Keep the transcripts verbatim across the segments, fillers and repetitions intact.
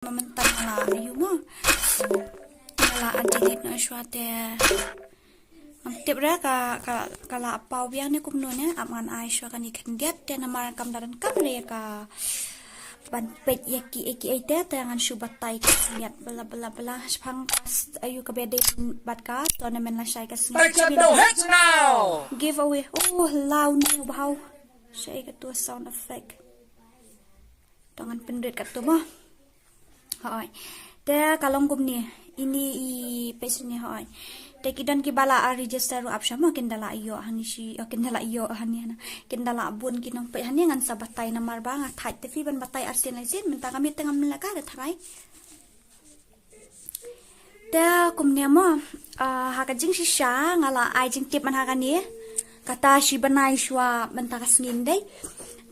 Ma mynta nga la ïoh mo. Nga la undelete noh shuwa te. Ngam tip re ka, ka, ka la paw biang ne kumno ne, ap ngan ai shuwa kane khyndiat te namar kam da donkam re ka ban peit ïa kiei kiei te, te ngan shu batai khyndiat bla bla bla. Shaphang ayu ka ba dei bad ka tournament lashai ka sngi. Pyrshah no hits now. Giveaway. Oh, law ne bhau. Shai ka tu sound effect. To ngan pynrit katto mo. Hooid. Te ka long kumne. Ini i page ne hooid. Te ki don kiba la register ruh ap sha mo kin da la ïoh hani shi, oh, kin da la ïoh hani hana. Kin da la bun ki nongpeit hani ngan sa batai namar ba nga thait te phi ban batai arsien lai sien mynta ka meeting am la ka da tharai. Te kumne mo, ah, ha ka jingshisha nga la ai jingtip man ha kane. Kata shi bnai shuwa mynta ka sngi dei.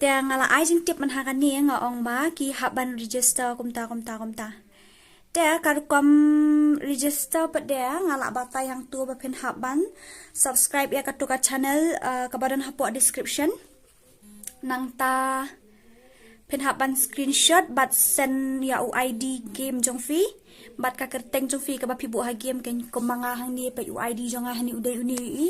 Te nga la ai jingtip man ha kane nga ong ba ki hap ban register kumta kumta kumta. Te ka rukom register pat de nga la batai hangto ba phin hap ban subscribe ïa katu ka channel, ah, kaba don hapoh description. Nangta phin hap ban screenshot bad send ïa u I D game jong phi bad ka kyrteng jong phi kaba phi buh ha game, kan kum ma nga hangne peit u I D jong nga hangne u dei une i.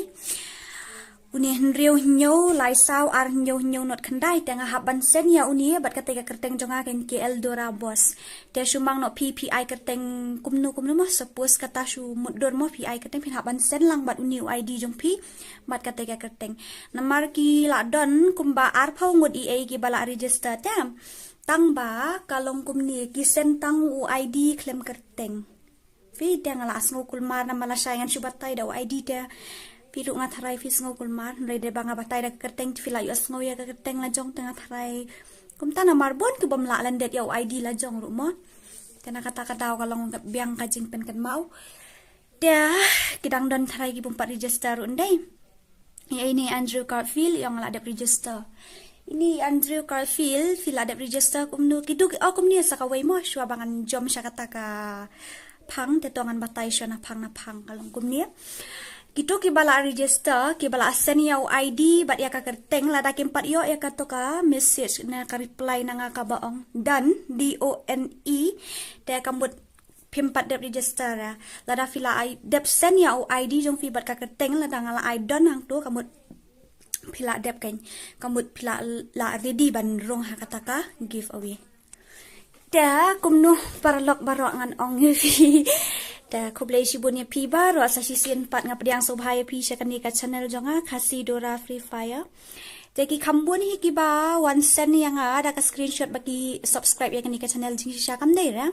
Une hynriew hynñiew lai saw ar hynñiew hynñiew not khyndai, te nga hap ban send ïa une bad kata ka kyrteng jong nga kan K L Dora Boss. Te shu mang noh phi phi ai kyrteng kumno kumno mo, suppose kata shu mutdur mo phi ai kyrteng, phin hap ban send lang bad une u I D jong phi bad kata ka kyrteng. Namar ki la don kumba arphew ngut i ei kiba la register te. Tang ba ka long kumne ki send tang u I D khlem kyrteng. Phi te nga la sngew kulmar namar lashai ngan shu batai da u I D te. Phi ruh nga tharai phi sngew kulmar, hynrei da ba nga batai da ka kyrteng phi la ïoh sngew ïa ka kyrteng lajong te nga tharai. Kumta namar bun ki bym lah lyndet ïa u I D lajong ruh mo. Te na kata ka daw ka long biang ka jingpynkynmaw. Te ki dang don tharai ki bym pat register ruh ndei. Ïa ini Andrew Garfield ïa nga la dep register. Ini Andrew Garfield phi la dep register kumno ki duk, oh, kumne sa kawei mo shuwa ba ngan jom sha kata ka phang te to ngan batai shuwa na phang na phang ka long kumne. Kitu kiba la register kiba la send ïa u I D bad ïa ka kyrteng, lada kim pat ïoh ïa kato ka message ne ka reply na nga kaba ong done, D O N E, te ka mut phim pat dep register. Lada phi la ai dep send ïa u I D jong phi bad ka kyrteng, lada nga la ai done hangto ka mut phi la dep kan, ka mut phi la, la ready ban rung ha kata ka giveaway. Te kumno paralok baroh ngan ong ïa phi. Te khublei shibun ïa phi baroh sa shisien pat nga pdiang sngewbha ïa phi sha kane ka channel jong nga Khasi Dora Free Fire. Te ki kham bun hi kiba wan send ïa nga da ka screenshot ba ki subscribe ïa kane ka channel jingshisha, kam dei re.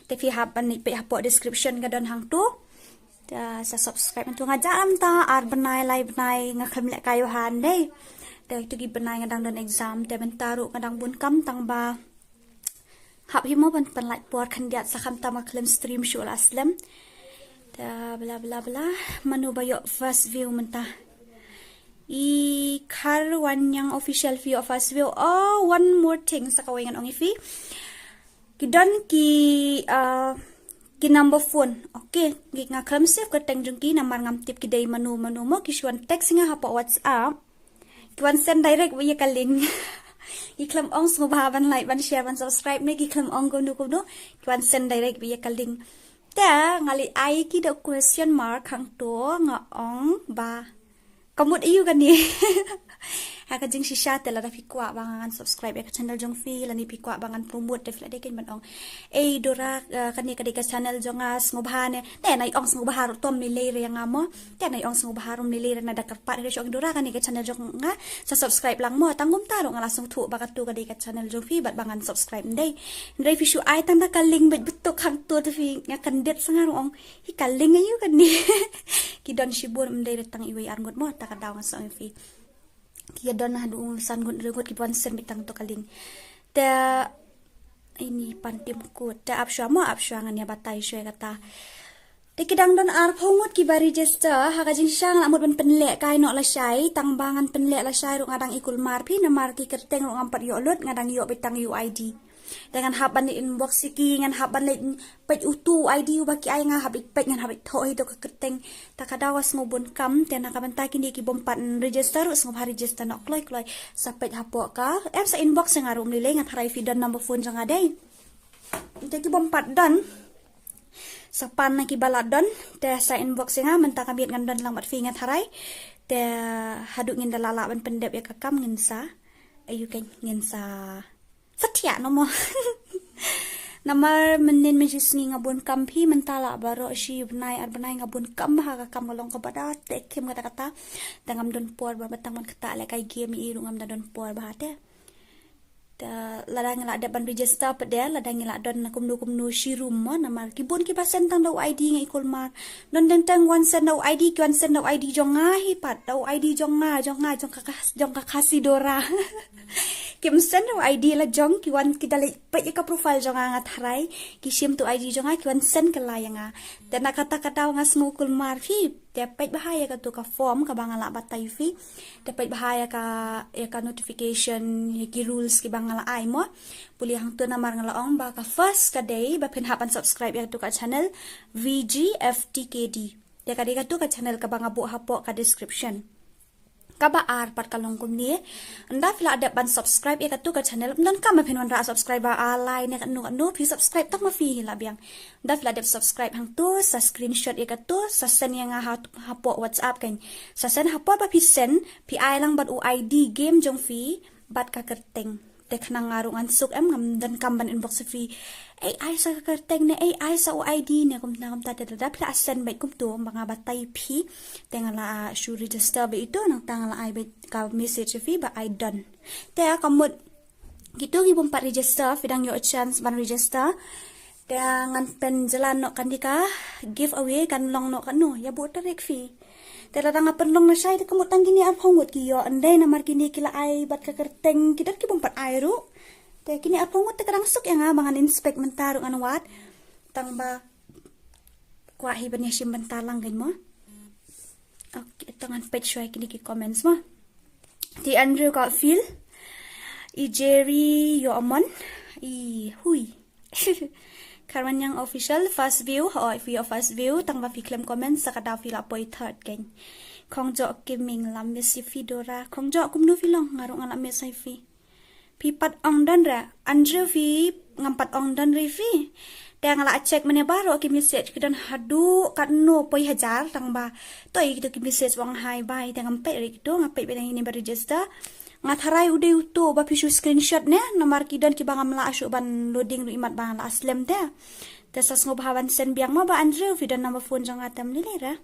Te phi hap ban leit peit hapoh description ka don hangto. Te sa subscribe hangto, nga jah mynta ar bnai lai bnai nga khlem lehkai ha ndei. Te itu ki bnai nga dang don exam te mynta ruh nga dang bun kam tang ba hap hi mo ban pynlait por khyndiat sa khamtam nga khlem stream shuh la slem. Te bla bla bla. Mano ba ïoh first view mynta? I Kharwanyang Official phi ïoh first view. Oh, one more thing sa kawei ngan ong ïa phi. Ki don ki, ah, ki number phone. Okay, ki nga khlem save kyrteng jong ki namar ngam tip ki dei mano mano mo, ki shu wan text nga hapoh WhatsApp. Ki wan send direct bad ïa ka link. Ki khlem ong sngewbha ban like, ban share, ban subscribe ne ki khlem ong kumno kumno. Ki wan send direct bad ïa ka link. Te nga leit ai ki da question mark hangto nga ong ba ka mut aiu kane. Ha ka jingshisha te lada phi kwah ba ngan subscribe ïa ka channel jong phi lane phi kwah ba ngan promote te phi la dei kein ban ong, ei Dora, eh, kane ka dei ka channel jong nga, sngewbha ne. Te nai ong sngewbha ruh tom lei lei re ïa nga mo. Te nai ong sngewbha ruh lei lei re, na da kyrpad re shong Dora kane ka channel jong nga, sa subscribe lang mo. Tang kumta ruh nga la sngewthuh ba kato ka dei ka channel jong phi bad ba ngan subscribe ndei. Hynrei phi shu ai tang da ka link beit betok hangto te phi, nga kyndit sa nga ruh ong hi ka link aiu kane. Ki don shibun, ym dei re tang iwei ar ngut mo, ta ka daw nga sa ong ïa phi. Ki don haduh san ngut hynriew ngut kiba wan send beit tang to ka link. Te ini pan tim kut te ap shuwa mo, ap shuwa ngan ïa batai shuwa kata. Te ki dang don arphew ngut kiba register, ha ka jingshisha nga la mut ban pynlehkai noh lashai, tang ba ngan pynleh lashai ruh nga dang i kulmar phi namar ki kyrteng ruh ngam pat ïoh lut, nga dang ïoh beit tang ïa u I D. Te ngan hap ban leit inbox ïa ki, ngan hap ban leit peit utu u I D uba ki ai, nga hap leit peit, ngan hap leit thoh hi to ka kyrteng. Ta ka daw ka sngew bun kam, te na ka bynta kine ki bym pat register ruh sngewbha register noh kloi kloi. Sa peit hapoh ka, em sa inbox ïa nga ruh ym lei lei, nga tharai phi don number phone jong nga dei. Te ki bym pat don, sa pan na ki ba la don. Te sa inbox ïa nga, mynta ka miet ngan don lang bad phi, nga tharai. Te haduh ngin da lah lah ban pyndep ïa ka kam, ngin sa, ayu, kan, ngin sa sa thiah noh mo. Namar mynnin mynshisngi nga bun kam phi, mynta lah baroh shi bnai ar bnai nga bun kam bha, ka kam ka long kaba da teh khim kata kata. Te ngam don por ba, ba tang ban ktah lehkai game ïa i ruh ngam da don por bha te. Te lada ngi lah dep ban register pat de, lada ngi lah don na kumno kumno shi room mo, namar ki bun kiba send tang da u I D, nga i kulmar. Don teng teng wan send da u I D, ki wan send da u I D jong nga hi pat, da u I D jong nga, jong nga, jong ka, jong ka Khasi Dora. Kim send da u I D la jong, ki wan, ki da leit peit ïa ka profile jong nga, nga tharai ki shim tu I D jong nga, ki wan send kylla ïa nga. Te na kata ka daw nga sngew kulmar phi. Te peit bha ïa katu ka form kaba nga la batai phi. Te peit bha ïa ka, ïa ka notification, ïa ki rules kiba nga la ai mo. Pule hangtu, namar nga la ong ba ka first ka dei ba phin hap ban subscribe ïa katu ka channel, V G F T K D. Te ka dei katu ka channel kaba nga buh hapoh ka description. Kaba ar pat ka long kumne. Ynda phi la dep ban subscribe ïa katu ka channel, ym don kam ba phin wanrah subscribe ba ar lai ne katno katno, phi subscribe tang ma phi hi la biang. Ynda phi la dep subscribe hangtu, sa screenshot ïa katu, sa send ïa nga ha, hapoh WhatsApp kan. Sa send, hapoh ba phi send, phi ai lang bad u I D game jong phi bad ka kyrteng. Te khnang nga ruh ngan suk, em, ngam don kam ban inbox ïa phi. Ei, ai sa ka kyrteng ne, ei, ai sa u I D ne, kumta kumta. Te lada phi la send beit kumtu ba nga batai phi, te nga la shu register beit itu, nangta nga la ai beit ka message ïa phi ba I done. Te ka mut kitu ki bym pat register, phi dang ïoh chance ban register. Te ngan pynjlan noh kane ka giveaway, kan long noh kano, ïa buh tarik phi. Te lada nga pynlong na shai te ka mut tang kine arphew ngut ki ïoh, ym dei, namar kine ki la ai bad ka kyrteng, ki don ki bym pat ai ruh. Te kine arphew ngut te ka dang suk ïa nga ba ngan inspect mynta ruh ngan wad. Tang ba kwah hi ban ïa shim bynta lang kan mo. Okay, to ngan peit shuwa kine ki comments mo. Te Andrew ka Phil, i Jerry ïoh mon, i hui. Karwan Yang Official, first view, hooid, phi ïoh first view, tang ba phi khlem comment, sa ka daw phi la poi third kan. Khongjoh Kiming, la miss ïa phi Dora. Khongjoh, kumno phi long, nga ruh nga la miss ïa phi. Phi pat ong don re, Andrew, phi ngam pat ong don re phi. Te nga la check mynne baroh ki message ki don haduh katno poi hajar, tang ba to ïa kitu ki message ba ong hi bye, te ngam peit re kitu, nga peit beit ïa kine ba register. Nga tharai u dei utu ba phi shu screenshot ne, namar ki don kiba ngam lah shuh ban loading ruh imat ba nga la slem te. Te sa sngewbha ban send biang mo Bah Andrew, phi don number phone jong nga te ym lei lei re.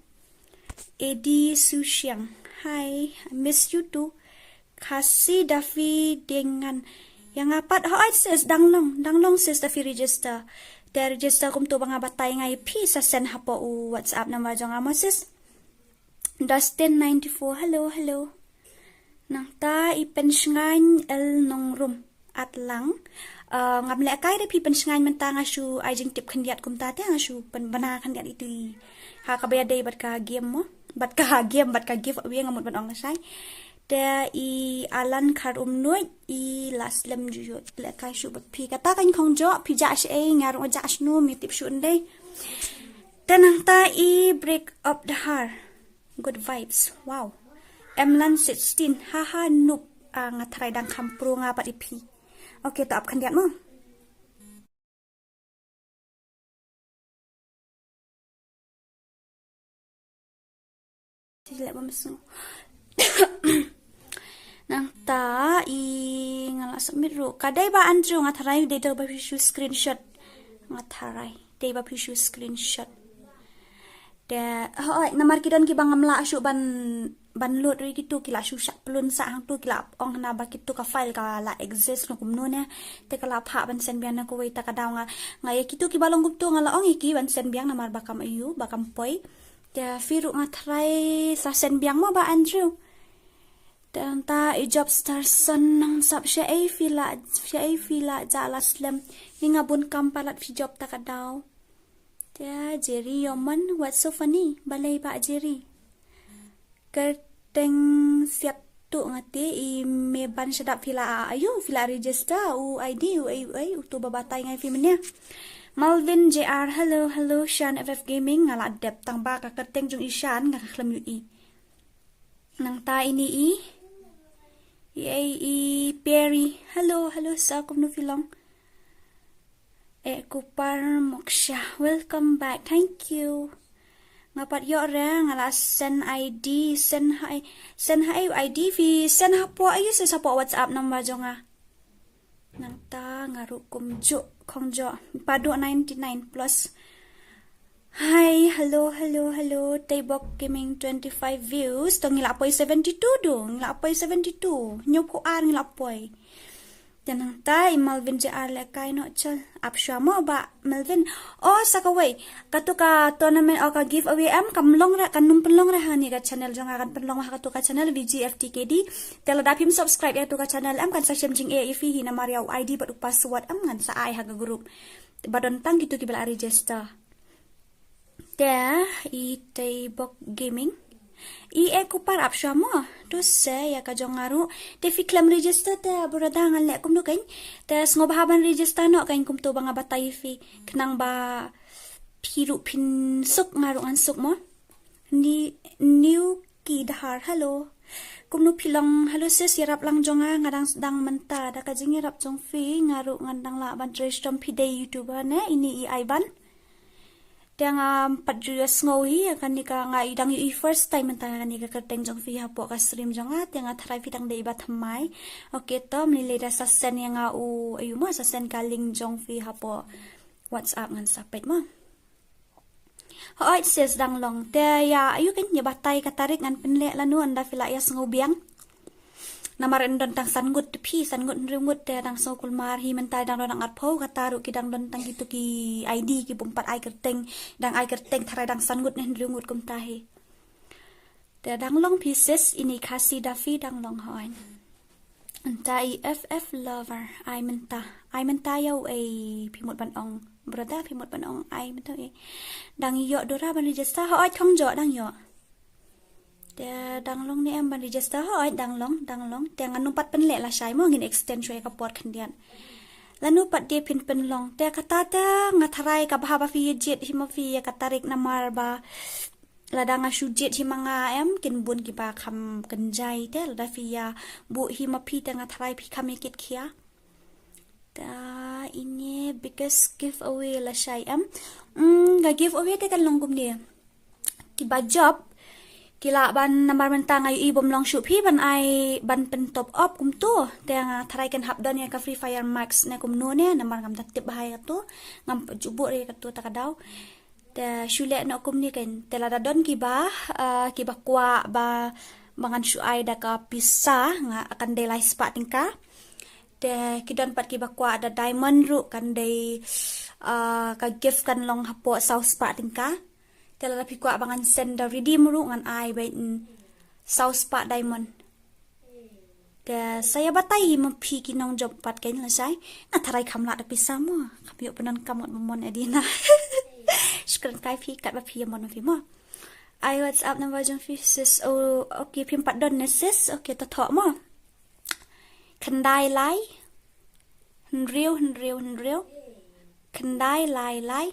Eddie Sushiang. Hi, I miss you too. Khasi da phi deng ngan. Ïa nga pat, hooid sis, dang long, dang long sis da phi register. Te register kumtu ba nga batai nga ïa phi, sa send hapoh u WhatsApp number jong nga mo sis. Dustin ninety-four, hello, hello. Nangta i Pynshngaiñ El Nongrum. At lang. Uh, ngam lehkai re phi Pynshngaiñ, mynta nga shu ai jingtip khyndiat kumta te, nga shu pynbna khyndiat itu i. Ha kaba ïadei bad ka game mo. Bad ka game, bad ka giveaway, nga mut ban ong lashai. Te i Alan Kharumnuid, i la slem ju ïoh lehkai shuh bad phi. Kata kan khongjoh, phi jah shaei, nga ruh nga jah shano, ym tip shuh ndei. Te nangta i Break Up The Heart. Good vibes. Wow. Emlan sixteen. Haha, noob. Ah, nga tharai dang kham pro nga pat ïa phi. Okay, to ap khyndiat mo. Te leh ba mynsngew. Nangta i nga la submit ruh. Ka dei Bah Andrew, nga tharai dei da ba phi shu screenshot. Nga tharai dei ba phi shu screenshot. Te, hooid, namar ki don kiba ngam lah shuh ban, ban load ruh kitu, ki la shu shah pyllun sah hangtu, ki la ong hana ba kitu ka file ka la exist ne kumno ne. Te ka la phah ban send biang na kawei, ta ka daw nga, nga ïa kitu kiba long kumtu nga la ong ïa ki ban send biang namar ba kam aiu, ba kam poi. Te phi ruh nga tharai sa send biang mo Bah Andrew. Te nangta i Job Starson, nang sap shaei phi la, shaei phi la jah la slem. Ni nga bun kam palat phi job ta ka daw. Te Jerry Yoman, what's so funny? Balei Bah Jerry? Kyrteng siat tu nga te, i me ban shadap phi la aiu, phi la register u I D, u ai, u ai, utu ba batai ngai phi mynne. Malvin J R, hello, hello, Shan F F Gaming, nga la dep tang ba ka kyrteng jong i Shan nga khlem ïohi. Nangta ini i, i, i, i Perry. Hello, hello, sa kumno phi long? Eh, Kupar Moksha, welcome back. Thank you. Nga pat ïoh re, nga la send I D, send ha, send ha I D phi, send hapoh, ayu, send hapoh WhatsApp number jong nga. Nangta nga ruh kumjuh, khongjuh, padu ninety-nine plus. Hi, hello, hello, hello. Teibok Gaming twenty-five views. To ngi la poi seventy-two du, ngi la poi seventy-two. Hynñiew phew ar ngi la poi. Te nangta i Melvin J R lehkai noh chal. Ap shuwa mo Bah Melvin. Oh, sa kawei. Katu ka tournament, oh, ka giveaway em, kam long re, kan nym pynlong re ha kane ka channel jong nga, kan pynlong ha katu ka channel V G F T K D. Te lada phim subscribe ïa katu ka channel em, kan sa shem jingeh ïa phi hi namar ïa u I D bad u password em ngan sa ai ha ka group. Ba don tang kitu kiba la register. Te i Teibok Gaming. I e Kupar, ap shuwa mo. To se ïa ka jong nga ruh. Te phi khlem register te brother, ngan leh kumno kein. Te sngewbha ban register noh kein, kumto ba nga batai ïa phi. Khnang ba phi ruh phin suk, nga ruh ngan suk mo. Ni, New Ki Dhar, hello. Kumno phi long? Hello sis, ïarap lang jong nga, nga dang sdang mynta da ka jingïarap jong phi, nga ruh ngan dang lah ban trei shitom. Phi dei YouTuber ne? Ine i Aiban. Te ngam pat ju ïohsngew hi ïa kane ka, nga i dang ïohi first time mynta kane ka kyrteng jong phi hapoh ka stream jong nga, te nga tharai phi dang dei i Bah Thymmai. Okay, to mynlei da sa send ïa nga u, ayu mo, sa send ka link jong phi hapoh WhatsApp, ngan sa peit mo. Hooid sis, dang long. Te ïa, ayu kein, ïa batai ka tarik ngan pynleh lano, ynda phi lah ïa sngew biang. Namar yn don tang san ngut te phi, san ngut hynriew ngut te dang sngew kulmar hi mynta, dang don tang arphew, kata ruh ki dang don tang kitu ki I D ki bym pat ai kyrteng, dang ai kyrteng tharai dang san ngut ne hynriew ngut kumta hi. Te dang long phi sis, ine Khasi Dafi dang long, hooid. Ynda i F F Lover, ai mynta, ai mynta ïa u, ei, phi mut ban ong. Brother, phi mut ban ong, ai mynta, ei. Dang ïoh Dora ban register, hooid, khongjuh dang ïoh. Te dang long ne em ban register, hooid, dang long, dang long. Te ngan nym pat pynleh lashai mo, ngin extend shuwa ïa ka por khyndiat. Lano pat de phin pynlong. Te kata te nga tharai ka bha ba phi ïa jied hi ma phi ïa ka tarik namar ba lada nga shu jied hi ma nga em, kin bun kiba kham kynjai, te lada phi ïa buh hi ma phi te nga tharai phi kham ïa kit khia. Te ine biggest giveaway lashai em. Hmm, ka giveaway te kan long kumne. Kiba jop ki lah ban, namar mynta nga ïohi bym long shuh phi ban ai, ban pyn top up kumto. Te nga tharai kan hap don ïa ka Free Fire Max ne kumno ne, namar ngam da tip bha ïa kato. Ngam pat ju buh re ïa kato ta ka daw. Te shu leh noh kumne kein, te lada don kiba, ah, kiba kwah ba, ba ngan shu ai da ka pisa, nga kan dei lai spah tyngka. Te ki don pat kiba kwah da diamond ruh, kan dei, ah, ka gift kan long hapoh saw spah tyngka. Te lada phi kwah ba ngan send da redeem ruh, ngan ai beit, mm, saw spah diamond. Te sa ïa batai ma phi ki nongjop pat kein lashai. Nga tharai kham lah da pisa mo. Kham ïoh pyndonkam ngut ba mon edi na. Shukran kai phi katba phi ïa mon ma phi mo. Ai WhatsApp number jong phi sis. Oh, okay, phim pat don ne sis. Okay, to thoh mo. Khyndai lai. Hynriew, hynriew, hynriew. Khyndai lai lai.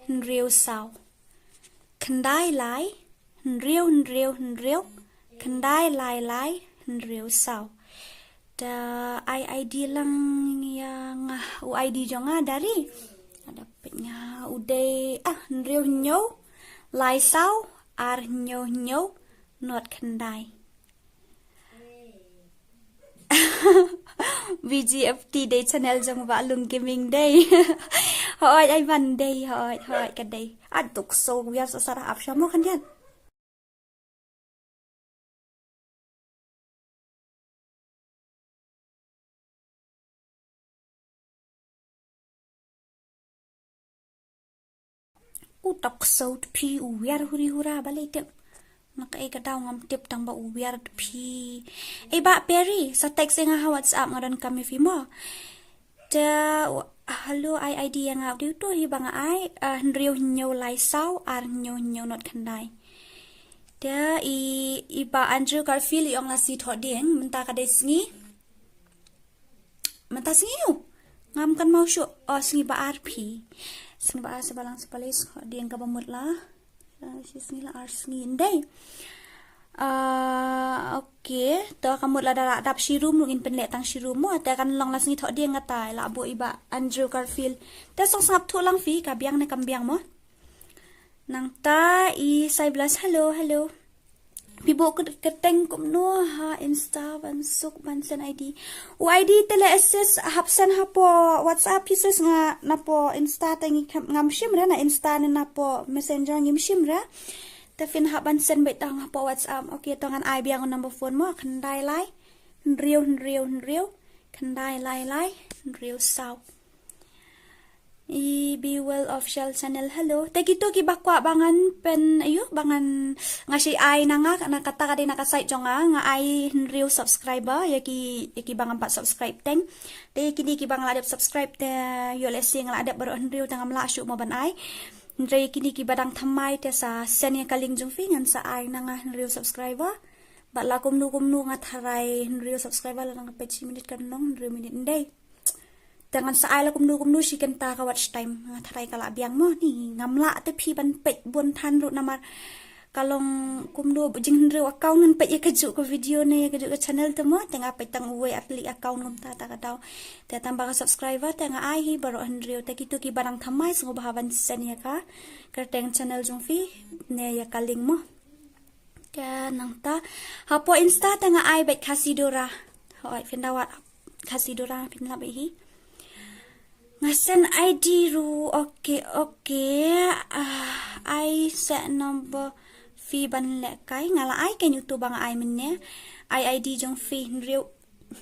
Hynriew saw. Khyndai lai, hynriew, hynriew, hynriew, khyndai lai lai, hynriew saw. Da ai I D lang ïa nga, u I D jong nga dari. Ada peit nga u dei, ah, hynriew hynñiew, lai saw, ar hynñiew hynñiew, not khyndai. V G F T dei channel jong Bah Lung Gaming dei. Hooid, ai ban dei, hooid, hooid, ka dei. Aduk so wiar sa sarah ap sha mo khyndiat. U tok so phi u wiar huri hura balei tip. Na kaei ka daw ngam tip tang ba u wiar phi. Eh, Bah Perry, sa text ïa nga ha WhatsApp, nga donkam ïa phi mo. Te, hello, ai I D ïa nga, u dei uto hi ba nga ai, ah, hynriew hynñiew lai saw, ar hynñiew hynñiew not khyndai. Te i, i Bah Andrew Garfield i ong la sngi thoh dieng, mynta ka dei sngi. Mynta sngi u. Ngam kynmaw shuh, oh, sngi ba ar phi. Sngi ba ar, sa ba lang, sa ba lai, thoh dieng kaba mut la. Ah, shi sngi la ar sngi ndei. Ah, okay. To ka mut lada la dap shi rum ruh ngin pynleh tang shi rum mo. Te kan long la sngi thoh dieng kata la buh i Bah Andrew Garfield. Te song sngap thuh lang phi ka biang ne kam biang mo. Nangta i Sai Blas, hello, hello. Phi buh kyrteng kumno ha Insta ban suk ban send I D. U I D te le assist hap send hapoh WhatsApp, phi suk nga napoh Insta te ngi ngam shim re na Insta ne napoh Messenger ngim shim re. Te phin hap ban send beit tang hapoh WhatsApp. Okay, to ngan ai biang number phone mo, khyndai lai hynriew hynriew hynriew khyndai lai lai hynriew saw. I Be Well Official Channel, hello. Te kito kiba kwah ba ngan pyn, ayu, ba ngan, nga shu ai na nga, na kata ka dei na ka site jong nga, nga ai hynriew subscriber ïa ki, ïa kiba ngam pat subscribe teng. Te kine kiba nga la dep subscribe te ïoh lehse nga la dep baroh hynriew te ngam lah shuh mo ban ai. Hynrei kine kiba dang thymmai te sa send ïa ka link jong phi, ngan sa ai na nga hynriew subscriber. Bad la kumno kumno nga tharai hynriew subscriber la dang peit shi minit kan long hynriew minit ndei. Te ngan sa ai la kumno kumno shi kynta ka watch time, nga tharai ka la biang mo. Ni ngam lah te phi ban peit bun than ruh namar ka long kumno, jing hynriew account ngan peit ïa kajuh ka video ne ïa kajuh ka channel te mo. Te nga peit tang uwei ar tylli account kumta ta ka daw. Te tang ba ka subscriber te nga ai hi baroh hynriew. Te kito kiba dang thymmai sngewbha ban send ïa ka kyrteng channel jong phi ne ïa ka link mo. Te nangta hapoh Insta te nga ai beit Khasi Dora. Hooid, phin da wad Khasi Dora, phin lap beit hi. Nga send I D ruh. Okay, okay. Ah, ai send number phi ban lehkai. Nga la ai keiñ uto ba nga ai mynne. Ai I D jong phi hynriew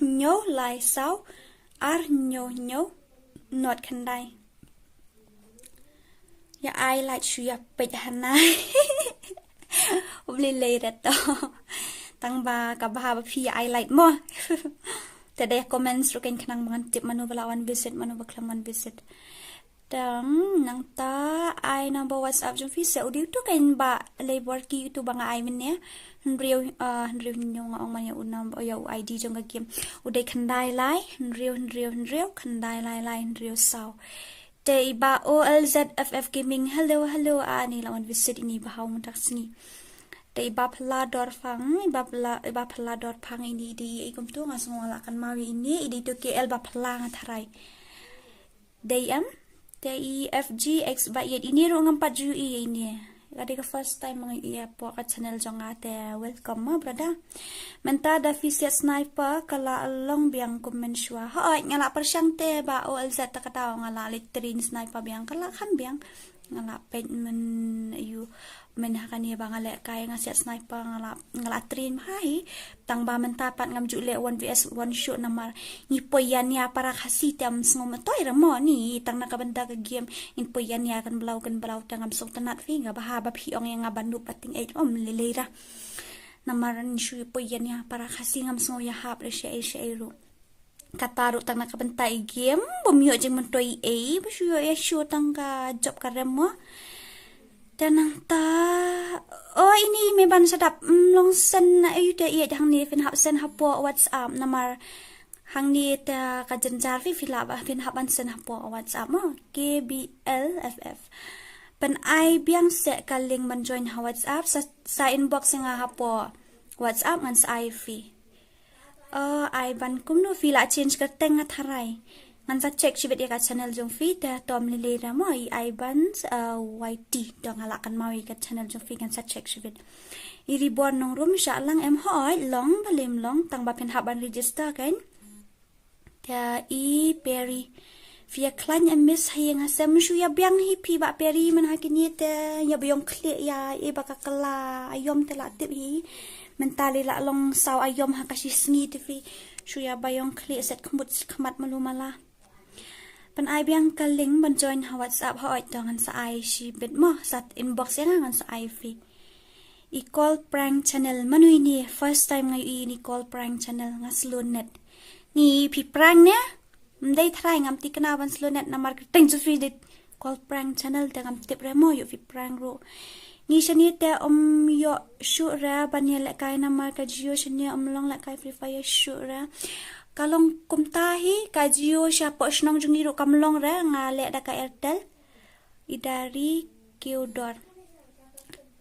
hynñiew lai saw ar hynñiew hynñiew nod khyndai. Ïa ai like shu ïa peit hana. Ym lei lei re to. Tang ba ka bha ba phi ïa ai like mo. Te da ïa comments ruh keiñ khnang ba ngan tip mano ba la wan visit, mano ba khlem wan visit. Te nangta ai number WhatsApp jong phi se u dei uto keiñ ba lei bor ki uto ba nga ai mynne. Hynriew, ah, hynriew hynñiew nga ong man ïa u number, ïa u I D jong ka game. U dei khyndai lai hynriew hynriew hynriew khyndai lai lai hynriew saw. Te i Bah O L Z F F Gaming, hello, hello. Ah, ni la wan visit ini ba hau mynta ka sngi. Te i Bah Phylla Dorphang, i Bah Phylla, i Bah Phylla Dorphang ini i dei i kumto, nga sngew nga la kynmaw ïa ini, i dei to K L Bah Phylla nga tharai. Dei em? Te i F G X Bah Ïeit, ini ruh ngam pat ju ïohi ïa ini. Ka dei ka first time nga ïohi hapoh ka channel jong nga te welcome mo brother. Mynta da phi siat sniper ka la long biang kum mynshuwa. Hooid, nga la pyrshang te Bah O L Z ta ka daw nga la leit train sniper biang ka la kham biang. Nga la peit myn, ayu, myn ha kane ba nga lehkai nga siat sniper nga la, nga la train bha hi. Tang ba mynta pat ngam ju leh one V S one shuh namar ngi poi ïania para Khasi te ym sngew myntoi re mo ni, tang na ka bynta ka game ngin poi ïania kan blau kan blau te ngam sngewtynnat phi, nga bha ba phi ong ïa nga ba noob ba tyngeh, ym lei lei re. Namar ngi shu poi ïania para Khasi ngam sngew ïahap re shaei shaei ruh. Kata ruh tang na ka bynta i game bym ïoh jingmyntoi ei, ba shu ïoh ïa shu tang ka jop ka rem mo. Te nangta, oh, ini me ban sa dap, mm, long send na, ayu te ïa hangne phin hap send hapoh WhatsApp namar hangne te ka jynjar phi, phi lah ba phin hap ban send hapoh WhatsApp mo. K B L F F. Pyn ai biang se ka link ban join ha WhatsApp, sa, sa inbox ïa nga hapoh WhatsApp ngan sa ai phi. Oh, ai ban kumno phi la change kyrteng nga tharai. Ngan sa check shibit ïa ka channel jong phi te to ym lei lei re mo, i ai ban, uh, Y T, to nga la kynmaw ïa ka channel jong phi, ngan sa check shibit. I Ribor Nongrum, shah lang em? Hooid, long, balei ym long, tang ba phin hap ban register keiñ. Te i Perry. Phi ïa khlaiñ em miss ha ïing ha sem? Shu ïa biang hi phi Bah Perry, man ha kine te ïa ba ïong khlieh ïa, eh, ba ka kylla aïom te la tip hi. Mynta lei la long saw aïom ha ka shi sngi te phi shu ïa ba ïong khlieh set khmut set khmat malu mala. Pyn ai biang ka link ban join ha WhatsApp, hooid to ngan sa ai shibit mo, sa inbox ïa nga ngan sa ai phi. I Call Prank Channel, mano ini? First time nga ïohi ini Call Prank Channel, nga slow net. Ni phi prank ne? Ym dei, tharai ngam tikna ban slow net namar kyrteng jong phi dei Call Prank Channel te ngam tip re mo ïoh phi prank ruh. Ngi shane te ym ïoh shuh re ban ïa lehkai namar ka Jio shane ym long lehkai Free Fire shuh re. Ka long kumta hi ka Jio shapoh shnong jong ngi ruh kam long re, nga leh da ka Airtel. I Dari Kiodor.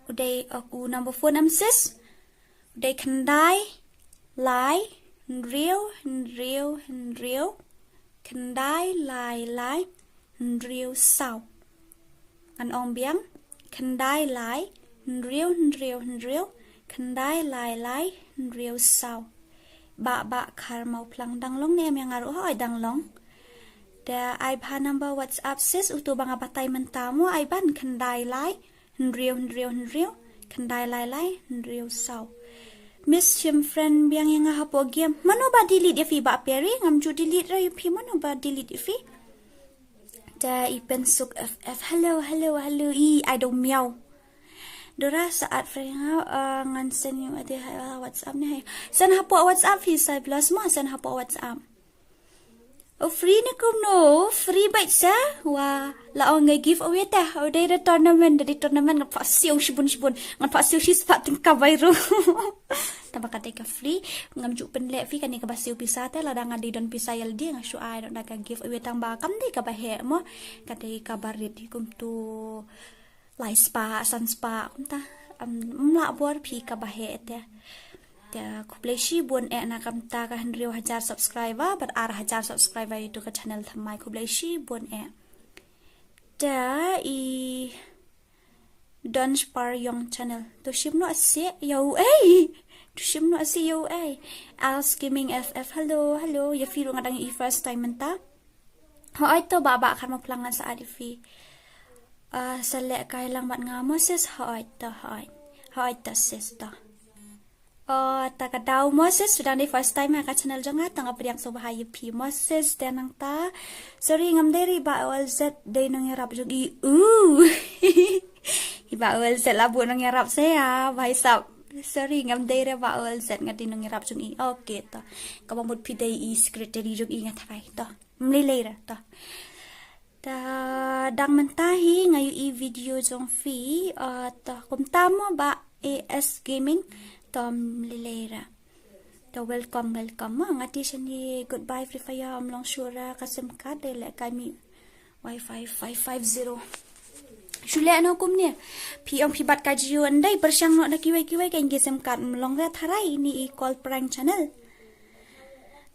U dei, ok, u number phone em sis? Dei khyndai lai hynriew hynriew hynriew khyndai lai lai hynriew saw. Ngan ong biang, khyndai lai hynriew hynriew hynriew khyndai lai lai hynriew saw. Bah Bah Kharmawphlang, dang long ne em ïa nga ruh? Hooid, dang long. Te ai bha number WhatsApp sis, uto ba nga batai mynta mo, ai ban khyndai lai hynriew hynriew hynriew khyndai lai lai hynriew saw. Miss Shim friend biang ïa nga hapoh game. Mano ba delete ïa phi Bah Perry? Ngam ju delete ruh ïa phi, mano ba delete ïa phi? Te i Pensuk F F, hello, hello, hello, i, ai dong miaw. Dora Saat friend nga, uh, ngan send ïa u ade ha WhatsApp ne, hai. Send hapoh WhatsApp phi, Saiblos mo, send hapoh WhatsApp. O free ne kumno, free bait sa, wa, la ong ngai giveaway te, o dei da tournament, da dei tournament, ngan phah siew shibun shibun, ngan phah siew shispah tyngka bai ruh. Tang ba ka dei ka free, ngam ju pynleh phi kane kaba siew pisa te, lada nga dei don pisa ïalade, nga shu ai noh da ka giveaway tang ba, kam dei kaba heh mo, ka dei kaba rit hi kumto. Lai spah, san spah, kumta. Am, mlah bor phi kaba heh te. Te khublei shibun eh na kamta ka hynriew hajar subscriber, bad ar hajar subscriber ïa uto ka channel thymmai, khublei shibun eh. Te i Don Spar Young channel. To shim noh seh ïa u ei. To shim noh seh ïa u ei. Als Gaming F F. Hello, hello. Ïa phi ruh nga dang i first time mynta. Hooid to Bah Bah Kharmawphlang ngan sa add ïa phi. Ah, sa leh kai lang bad nga mo sis, hooid to, hooid. Hooid to sis to. Oh, ta ka daw mo sis, shu dang dei first time ha ka channel jong nga, tang nga pdiang sngewbha ïa phi mo sis, te nangta. Sorry, ngam dei re Bah L Z, dei nongïarap jong i. Uh. I Bah L Z la buh nongïarap sa ïa, bha i sap. Sorry, ngam dei re Bah L Z, nga dei nongïarap jong i. Okay to. Kaba mut phi dei i secretary jong i nga tharai to. Mlei lei re to. Ta dang mynta hi nga ïohi video jong phi, ah, ta kumta mo Bah A S Gaming, to mlei lei re. To welcome, welcome mo, nga tip shane goodbye Free Fire, ym long shuh re ka sim card, dei leh kai mih wifi five five zero. Shu leh noh kumne. Phi ong phi bat ka Jio, ndai pyrshang noh da kiwei kiwei ka ing ki sim card, ym long re tharai, ine i call prank channel.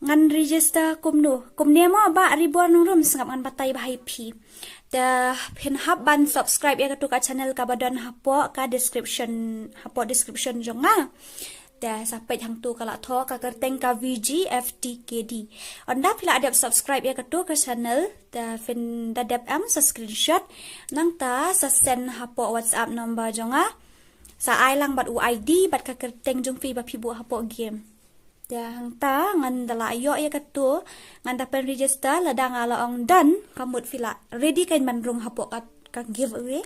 Ngan register kumno? Kumne mo Bah Ribor Nongrum, sngap ngan batai bha ïa phi. Te phin hap ban subscribe ïa katu ka channel kaba don hapoh ka description, hapoh description jong nga. Te sa peit hangtu ka la thoh ka kyrteng ka V G F T K D. Ynda phi la dep subscribe ïa katu ka channel, te phin da dep em sa screenshot. Nangta sa send hapoh WhatsApp number jong nga. Sa ai lang bad u I D bad ka kyrteng jong phi ba phi buh hapoh game. Te hangta ngan da la ïoh ïa katu, ngan da pyn register, lada nga la ong done, ka mut phi la ready kein ban rung hapoh ka, ka giveaway.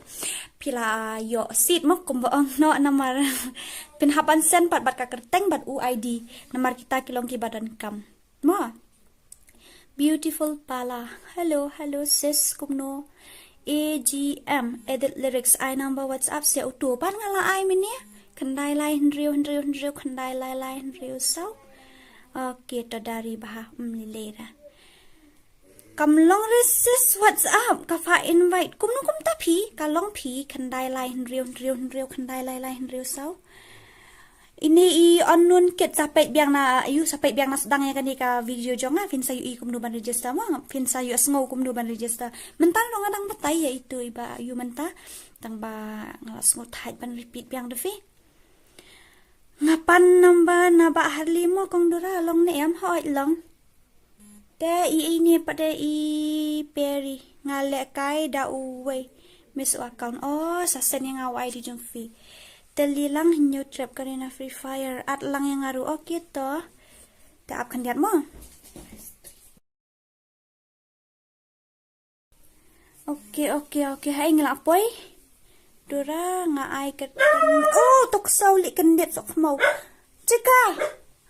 Phi la ïoh seat mo, kumba ong noh, namar phin hap ban send pat bad ka kyrteng bad u I D, namar kita ki long kiba donkam mo. Beautiful Pala. Hello, hello sis, kumno? A G M, edit lyrics, ai number WhatsApp seh, uto pat nga la ai mynne. Khyndai lai hynriew hynriew hynriew khyndai lai lai hynriew saw. Okay, to da ri bha, ym lei lei re. Kam long re sis WhatsApp, ka phah invite. Kumno kumta phi, ka long phi, khyndai lai hynriew hynriew hynriew khyndai lai lai hynriew saw. Ine i unknown kid, sa peit biang na, ïoh sa peit biang na sdang ïa kane ka video jong nga, phin sa ïohi kumno ban register mo, phin sa ïohsngew kumno ban register. Mynta ruh nga dang batai ïa itu iba ïoh mynta. Tang ba nga la sngewthuh ban repeat biang da phi. Nga pan number na Bah Harley mo kong Dora, long ne em, hooid long. Te i, i ne pat de i Perry, nga leh kai da uwei miss u account. Oh, sa send ïa nga u I D jong phi. Te li lang hynñiew trep kane na Free Fire. Add lang ïa nga ruh, okay to. Te ap khyndiat mo. Okay, okay, okay. Hai nga la poi. Dora nga ai ka. Oh, to ksaw li kyndit sok khmaw. Chika.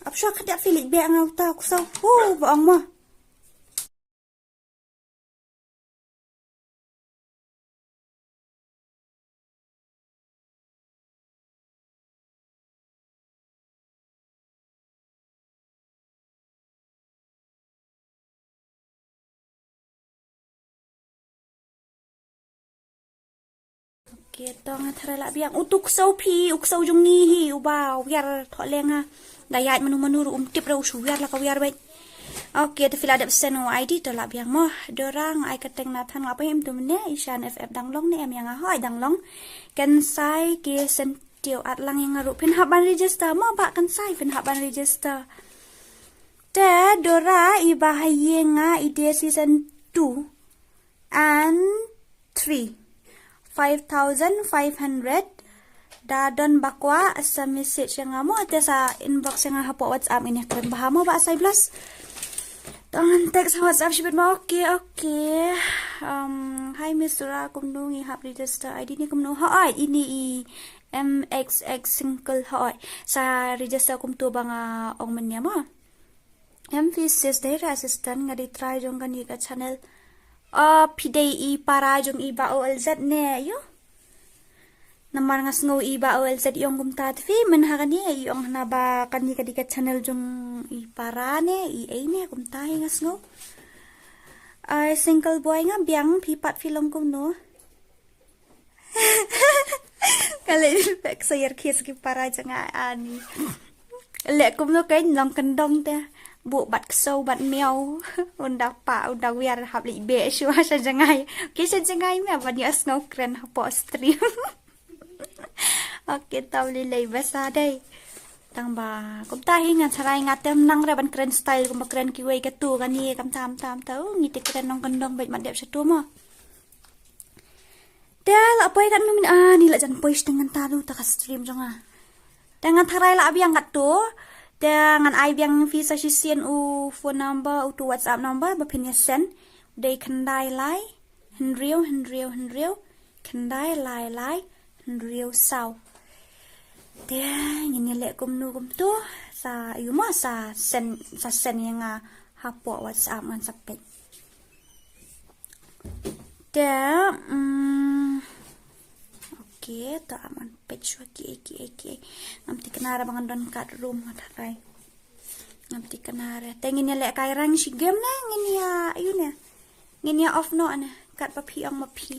Ap shwa khyndiat phi li beh nga uta ksaw. Oh, ba ong mo. Ok, Okay, to nga tharai lah biang. Utu u ksew phi, u ksew jong ngi hi, uba wiar thoh leng ha. Da ïaid manu manu ruh um tip ruh u shu wiar la ka wiar beit. Okay, to phi la dep send u I D to lah biang mo. Dora nga ai kyrteng Nathan nga pynhim tu mene, Ishan F F dang long ne em ïa nga hoi dang long. Kan sai ke send tio at lang ïa nga ruh phin hap ban register mo ba kan sai phin hap ban register. Te Dora iba ha ïing nga i de season two and three. Five thousand five hundred. Da don ba kwah sa message ïa nga mo te sa inbox ïa nga hapoh WhatsApp ini kren ba ha mo ba sai blas. Tang text ha WhatsApp shibit mo. Okay, okay. Um, hi Miss Dora, kumno ngi hap register I D ne kumno? Hoi, ini i M X X single hoi. Sa register kumto ba nga ong mynne mo. Emphasis dei re assistant nga dei trai jong kane ka channel. Ah, phi dei i para jong i ba O L Z ne ïo. Namar nga sngew i ba O L Z i ong kumta te phi men ha kane i ong hana ba kane ka dei ka channel jong i para ne i ei ne kumta i nga sngew. Ai single boy nga biang phi pat phi long kumno. Kale pek sayar kies ki para jong nga ani. Le kumno kai nong kendong te. Bu bat ksew bat miau. Unda pa unda wiar hap li be shwa sha jangai. Ki sha jangai me ban ïa sngew kren hapoh stream. Okay, tau li lei basa dei. Tang ba kumta hi ngan sarai nga tem nang re ban kren style kumba kren kiwei ka tu kani kam tam tam tau ngi te kren nong kendong bait mat dep sha tu mo. Te la poi kan numin ani la jan poi shteng ngan taru ta ka stream jong nga. Te ngan tharai la biang kat tu. Te ngan ai biang phi sa shisien u phone number u tu WhatsApp number ba phin ïa send. Dei khyndai lai hynriew hynriew hynriew khyndai lai lai hynriew saw. Te ngin ïa leh kumno kumto sa ïu mo sa send sa send ïa nga hapoh WhatsApp ngan sa peit. Te mm, okay, to aman peit shwa ki ki ki. Ngam thikna ra ba ngan don kat room nga tharai. Ngam thikna ra. Te ngin ïa leh kai rang shi game ne ngin ïa ïu ne. Ngin ïa off no ne kat ba phi ong ma phi.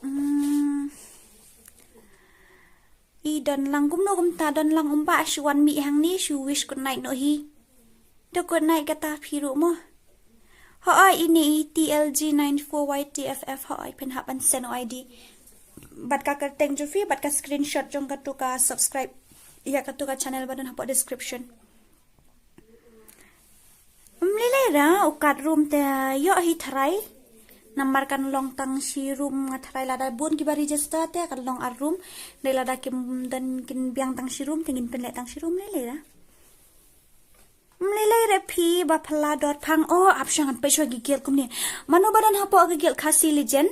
Mm. I don lang kumno kumta don lang um ba shu wan mih hangne shu wish good night noh hi. To good night kata phi ruh mo. Hooid ini i T L G nine four Y T F F hooid phin hap ban send o I D. Bad ka kyrteng jong phi bad ka screenshot jong katu ka subscribe ïa katu ka channel ba don hapoh description. Ym lei lei ra u kat room te ïoh hi tharai. Namar kan long tang shi room nga tharai lada bun kiba register te kan long ar room. Dei lada kim don kin biang tang shi room te ngin pynleh tang shi room lei lei ra. Ym lei lei re phi ba phylla dor phang o ap shang an peit shwa ki guild kumne. Mano ba don hapoh ka guild Khasi Legend.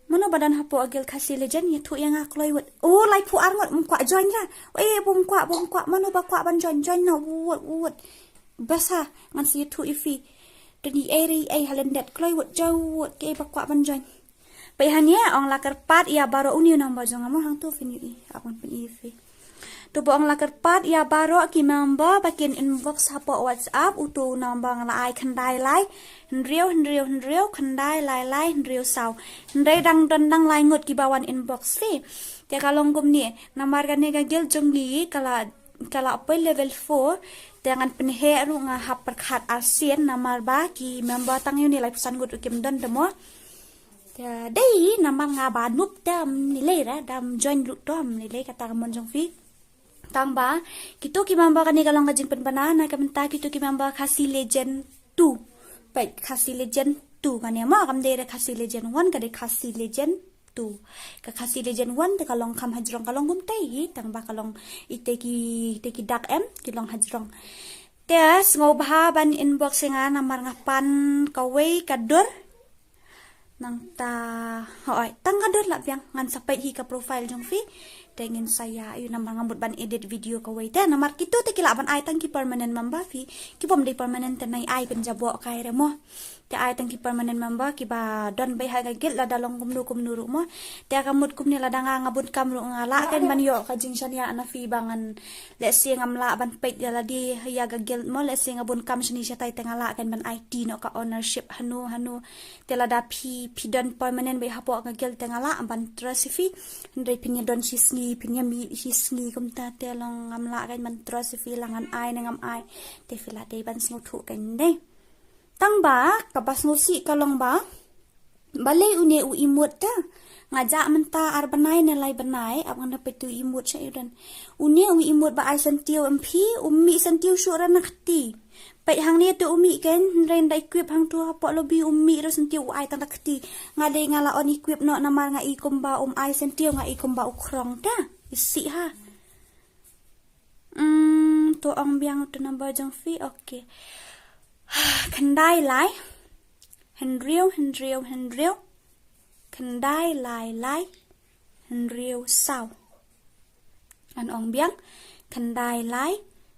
Mano ba don hapoh ka guild Khasi Legend ïathuh ïa nga kloi wut. O laiphew ar ngut ym kwah join ra. Oi bym kwah bym kwah mano ba kwah ban join join na wut wut. Basa ngan sa ïathuh ïa phi. Te ni ei re ei ha lyndet kloi wut join wut kiei ba kwah ban join. Peit hangne ong la kyrpad ïa baroh une u number jong nga mo hangto phin ïohi. Ap ngan pyni ïa phi. To ba ong la kyrpad ïa baroh ki member ba kin inbox hapoh WhatsApp uto u number nga la ai khyndai lai hynriew hynriew hynriew khyndai lai lai hynriew saw. Hynrei dang don dang lai ngut kiba wan inbox phi. Te ka long kumne namar kane ka guild jong ngi ka la ka la poi level four. Te ngan pynheh ruh nga hap pyrkhat arsien namar ba ki member tang ïa une laiphew san ngut ruh kim don te mo. Te dei namar nga ba noob te ym lei lei ra dam join ruh to ym lei lei kata ka mon jong phi. Tang ba kito ki member kane ka long ka jingpynbna na ka bynta kito ki member Khasi Legend two. Peit Khasi Legend two kane mo kam dei re Khasi Legend one ka dei Khasi Legend two. Ka Khasi Legend one te ka long kham hajrong ka long kumtai hi tang ba ka long ite ki ite ki dak em ki long hajrong. Te sngewbha ban inbox ïa nga namar nga pan kawei ka dur. Nangta hooid tang ka dur la biang ngan sa peit hi ka profile jong phi. Te ngin sa ïa ïu namar nga mut ban edit video kawei te namar kito te ki lah ban ai tang ki permanent member phi. Ki bym dei permanent te nai ai pynjaboh kai re mo. Te ai tang ki permanent member kiba don beit ha ka guild lada long kumno kumno ruh mo. Te ka mut kumne lada nga nga bun kam ruh nga lah kan ban ïoh ka jingshaniah na phi ba ngan, let's say ngam lah ban peit ïa lade ïa ka guild mo, let's say nga bun kam shane shatai te nga lah kan ban aiti noh ka ownership hano hano. Te lada phi phi don permanent beit hapoh ka guild te nga lah ban trust ïa phi. Hynrei phin ïa don shisngi, phin ïa mih shisngi kumta te long ngam lah kan ban trust ïa phi la ngan ai ne ngam ai. Te phi la dei ban sngewthuh kan dei. Tang ba kaba sngewsih ka long ba balei une u imut ta. Nga jah mynta ar bnai ne lai bnai ap ngan da peit u imut sha u don. Une u imut ba ai syntiew em phi, u mih syntiew shuh ra na kti. Peit hangne te u mih ken, hynrei nda equip hangtu hapoh lobby u mih ra syntiew u ai tang da kti. Nga dei nga la on equip noh namar nga i kumba um ai syntiew, nga i kumba u khrong ta. Isih ha. Hmm, to ong biang to number jong phi. Okay. Khyndai lai hynriew hynriew hynriew khyndai lai lai hynriew saw. Ngan ong biang. Khyndai lai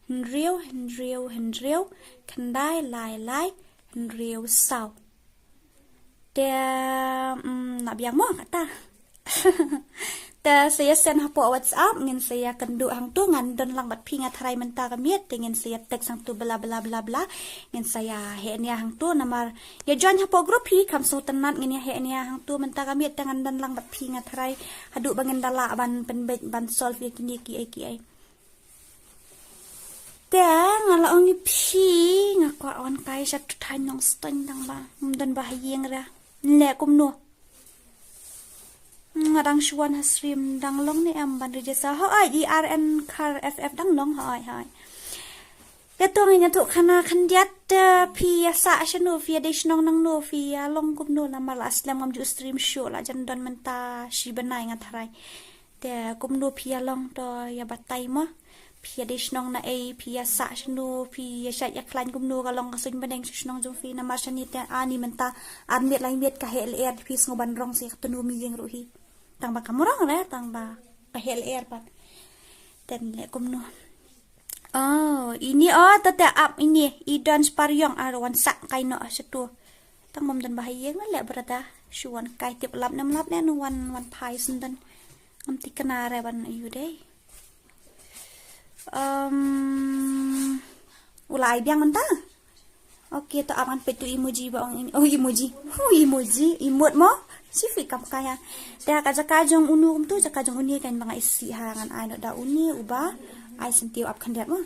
hynriew hynriew hynriew khyndai lai lai hynriew saw. Te mm, na biang mo kata. Te sa ïa send hapoh WhatsApp, ngin sa ïa kynduh hangtu, ngan don lang bad phi nga tharai mynta ka miet, te ngin sa ïa text hangtu bla bla bla bla. Ngin sa ïa heh nia hangtu namar ïa join hapoh group hi kham sngewtynnat, ngin ïa heh nia hangtu mynta ka miet te ngan don lang bad phi nga tharai haduh ba ngin da lah ban pynbeit ban solve ïa kine kiei kiei. Te nga la ong ïa phi, nga kwah wan kai sha tu thaiñ Nongstoiñ tang ba ym don ba ha ïing ra. Leh kumno? Nga dang shu wan ha stream, dang long ne em ban register? Hooid, E R N Khar F F dang long, hooid hooid. Te to ngin ïathuh khana khyndiat, eh, phi ïa sah shano, phi ïa dei shnong nangno, phi ïa long kumno, namar la slem ngam ju stream shuh, la jan don mynta shi bnai nga tharai. Te kumno phi ïa long to ïa batai mo. Phi ïa dei shnong na ei, phi ïa sah shano, phi ïa shait ïa khlaiñ kumno, ka long ka suiñ bneng sha shnong jong phi, namar shane te ani mynta ar miet lai miet ka heh lyer, phi sngew ban rong sa ïa ka tnum ïing ruh hi. Tang ba kam rong re, tang ba ka heh lyer pat. Te leh kumno? Oh, ini oh, tete ap ini, i don spariong ar wan sak kai noh sha tu. Tang bym don ba ha ïing leh brada, shu wan kai tip lap nem lap ne nu wan wan phai sendon. Ngam thikna re ban ayu dei. Um, u la ai biang mynta. Okay, to ap ngan peit tu emoji ba ong ini. Oh, emoji. Hu, emoji, imut mo. Shu phi kam kaya. Te ha ka jaka jong uni kumtu, jaka jong uni kan ba nga isih ha, ngan ai noh da uni uba ai syntiew ap khyndiat mo.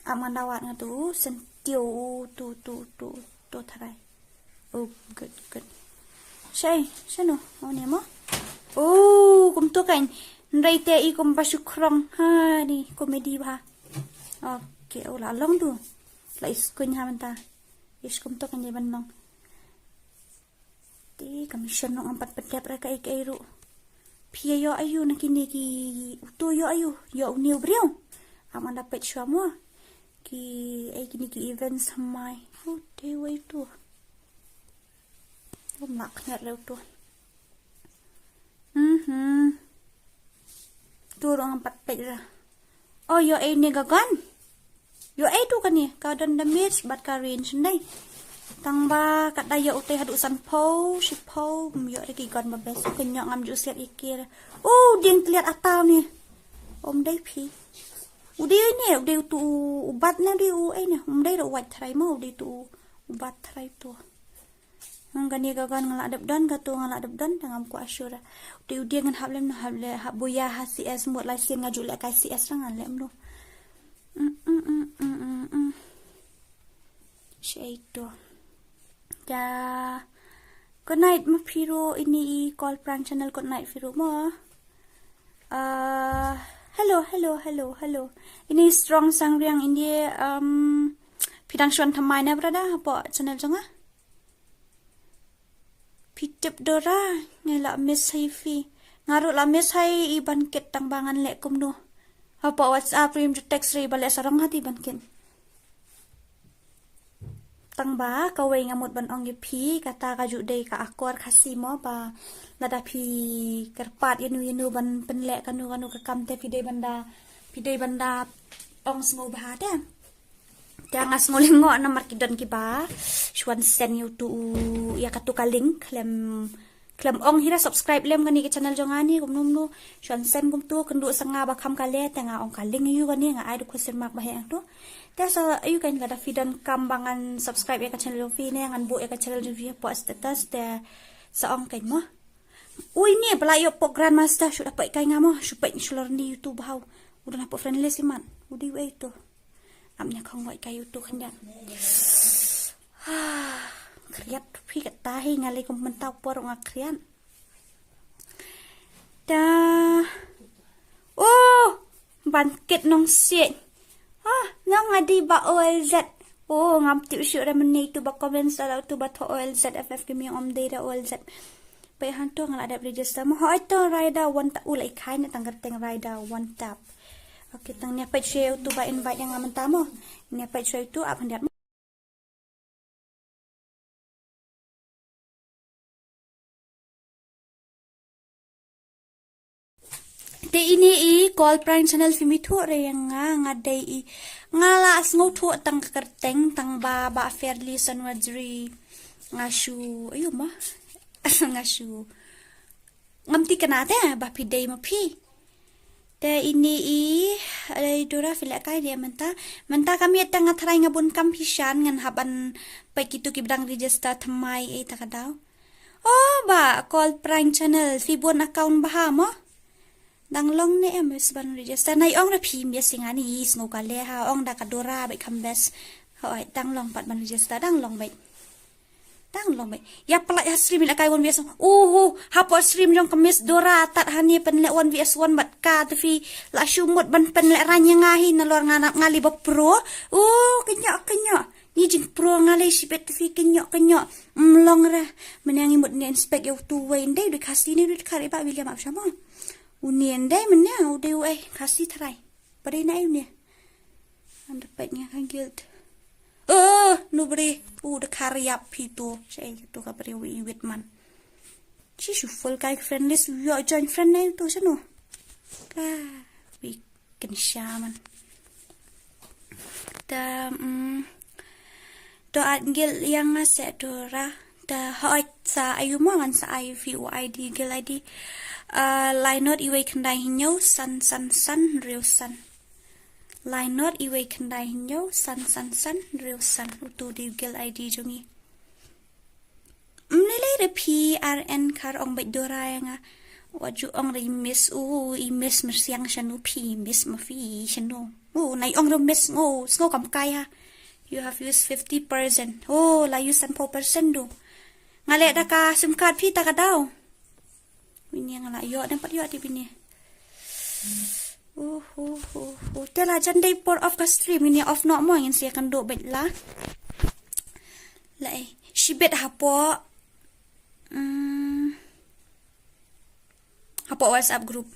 Ap ngan da wad nga tu syntiew u tu tu tu tu tharai. Oh, good, good. Shai, shano? Oh, ni mo. Oh, kumtu kan. Hynrei te i kumba shu khrong. Ha, ni comedy ba. Okay, oh, la long tu. La iskuin ha mynta. Ish, kumtu kan dei ban long. Te ka mission noh ngam pat pyndep re kaei kaei ruh. Phi ïa ïoh aïu na kine ki, uto ïoh aïu, ïoh une u briew. Ap ngan da peit shuwa mo. Kiei kine ki events ha mai. Uto uwei uto. Ym lah khñiot re uto. Mhm. Uto ruh ngam pat peit re. Oh, ïoh ei ne ka gun. Ïoh ei tu kane, ka don damage bad ka range ndai. Tang ba ka dei ïoh utei haduh sanphew shiphew, ym ïoh re ki gun ba best, ka ñiuh ngam ju siat ïa ki re. Oh, dieng tliat ataw ne. Ym dei phi. U dei ne, u dei utu u bat ne, u dei u ei ne, ym dei re u wait tharai mo, u dei utu u bat tharai tu. Ngan kane ka gun nga lah dep don, kato nga lah dep don, te ngam kwah sure. Te u dei ngan hap lem, hap leh, hap buya ha C S, mut lai sien nga ju leh kai C S ra ngan leh mlu. Mm, mm, mm, mm, mm, mm. Shei to. Ja. Good night ma phi ruh, ini i Call Prank Channel, good night phi ruh mo. Uh, hello, hello, hello, hello. Ini Strong Sangriang ini, um, phi dang shu wan thymmai ne brother hapoh channel jong nga? Phi tip Dora, nga la miss hi phi. Nga ruh la miss hi i ban kit tang ba ngan leh kumno. Hapoh WhatsApp rim ju text ri ba leh sarong hati ban kit. Tang ba kawei nga mut ban ong ïa phi, kata ka ju dei ka akor Khasi mo ba lada phi kyrpad ïa nu ïa nu ban pynleh kano kano ka kam te phi dei ban da, phi dei ban da Ong sngewbha te. Te nga sngew lyngngoh namar ki don kiba shu wan send ïa utu, ïa katu ka link, khlem, khlem ong hi re subscribe lem kane ka channel jong nga ne kumno kumno. Shu wan send kumtu, kynduh sa nga ba kham kali, te nga ong ka link ïa u kane, nga ai da question mark ba heh tu. Te sa ïa u kan, lada phi donkam ba ngan subscribe ïa ka channel jong phi ne ngan buh ïa ka channel jong phi hapoh status, te sa ong kan mo. Ui, ne ba la ïoh pok Grandmaster, shu da peit kai nga mo, shu peit shu lor ni YouTube hau. U don hapoh friend list imat. U dei u ei tu. Am nya khong wai kai u tu khyndiat. Khriat phi kata hi, nga lei kum mynta por nga khriat. Da. Oh, ban kit nong siet. Ah, nong adi ba O L Z. Oh, ngam tip shuh re mynne tu ba comment sa da tu ba tho O L Z F F ki mi om dei da O L Z. Peit han tu nga la dep register mo. Hoi tu Raida One Tap. U la i khai ne tang kyrteng Raida One Tap. Okay, tang nia peit shuh tu ba invite ïa nga mynta mo. Nia peit shuh tu ap handiat mo. Te ine i call prank channel phi mi thuh re ïa nga, nga dei i, nga la sngewthuh tang ka kyrteng tang ba, ba Fairly Sanwajri. Nga shu, ayu ma. Nga shu. Ngam ti kana te ba phi dei ma phi. Te ine i, ai Dora phi leh kai de mynta. Mynta ka miet te nga tharai nga bun kam phi shan ngan hap ban peit kitu ki ba dang register thymmai ei ta ka daw. Oh, ba call prank channel, phi bun account bha mo? Dang long ne em, best ban register. Nai ong re phi miss ïa nga ni, sngew ka leh ha, ong da ka Dora bad kham best. Hoi, dang long pat ban register, dang long bad. Dang long bad. Ïa pynlait ha stream ïa kai one V S one. Uhu, hapoh stream jong ka Miss Dora, tad hani pynleh one V S one bad ka, te phi la shu mut ban pynlehrain ïa nga hi nalor nga nap nga lei ba pro. Uh, kynjoh, kynjoh. Ngi jingpro nga lei shibit, te phi kynjoh kynjoh. Ym long re. Mynne ngi mut ngi inspect ïa utu wei, ndei u dei Khasi ne u dei Dkhar, i Bah William ap sha mo. Une ndei mynne u dei u ei Khasi tharai. Ba dei na ei une. Ynda peit nga ka guilt. Oh, nu bri u Dkhar ïap phi tu. Sha ei tu ka bri u i wit man. Shi shu full kai friend list, u ïoh join friend na ei tu shano. Ka wi kynsha man. Te, mm, to add guild ïa nga se Dora. Te hooid sa ayu mo ngan sa ai phi u I D, guild I D. Uh, lai not iwei khyndai hynñiew san san san hynriew san. Lai not iwei khyndai hynñiew san san san hynriew san. Utu dei u guild I D jong ngi. Mlei lei re phi R N Khar ong bad Dora ïa nga. Wat ju ong re i miss u, i miss myrsiang shano phi, i miss ma phi shano. U, nai ong re miss ngo, sngo kam kai ha. You have used fifty percent. Oh, la use sanphew percent du. Nga leh da ka sim card phi ta ka daw. Wini nga la ïoh, dang pat ïoh ti bini. Uh, uh, uh, uh. Te la jan dei por off ka stream, ini off noh mo, ngin sa ïakynduh bad la. Lai, shibit hapoh. Hmm. Hapoh WhatsApp group.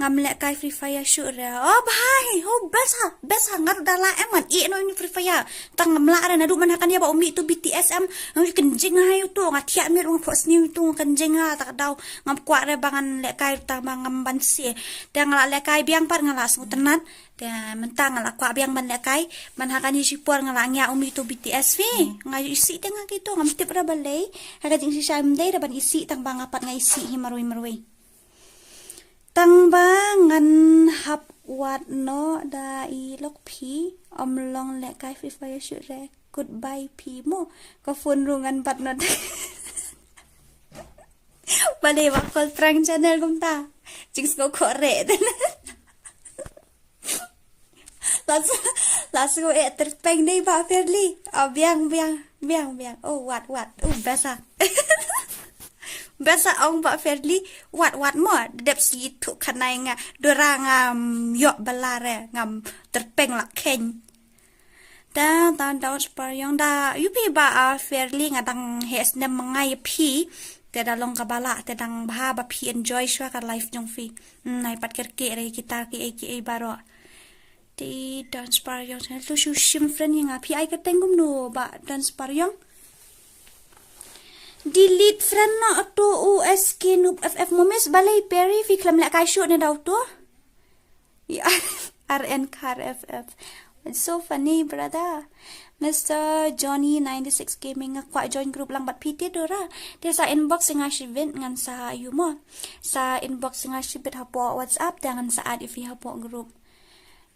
Ngam lehkai Free Fire shuh re. Oh bhai, oh best ha, best ha, nga ruh da lah em ngan ïeh noh ïa u Free Fire. Tang ngam lah re naduh man ha kane ba u mih tu B T S em. Nga kynjing ha ïa utu, nga thiah miet ruh nga phohsniew ïa utu, nga kynjing ha ta ka daw. Ngam kwah re ba ngan lehkai ruh tang ba ngam ban sih. Te nga la lehkai biang pat nga la sngewtynnat. Te mynta nga la kwah biang ban lehkai, man ha kane shipor nga la ngiah u mih tu B T S phi. Nga isih te nga kito, ngam tip re balei. Ha ka jingshisha ym dei re ban isih tang ba nga pat nga isih hi marwei marwei. Tang ba ngan hap wad noh da i lok phi, ym long lehkai Free Fire shuh re. Goodbye phi mo. Ka phone ruh ngan bat noh. Balei ba call prank channel kumta. Jingsngewkhoh re. Las, las ko eh tyrpeng dei Bah Fairly. Oh, biang, biang, biang, biang. Oh, wat, wat. Oh, best ha. Best ha ong Bah Fairly. Wat, wat mo. Dep sih tu kane nga. Dora ngam ïoh bala re. Ngam tyrpeng la kheiñ. Da, da, da, Spar Young da. Ïa phi Bah, ah, Fairly nga dang heh snem ma nga ïa phi. Te da long kaba lah, te dang bha ba phi enjoy shuwa ka life jong phi. Hmm, nai pat kyrkieh re kita kiei kiei baroh. Te Don Spar Young channel tu shu shim friend ïa nga. Phi ai kyrteng kumno Bah Don Spar Young? Delete friend noh tu u S K Noob F F Momis, balei Perry phi khlem lehkai shuh ne da utu? R N Car F F. It's so funny, brother. Mister Johnny ninety-six Gaming, nga kwah join group lang bad phi te Dora. Te sa inbox nga shibit ngan sa ïa mo. Sa inbox nga shibit hapoh WhatsApp te ngan sa add ïa phi hapoh group.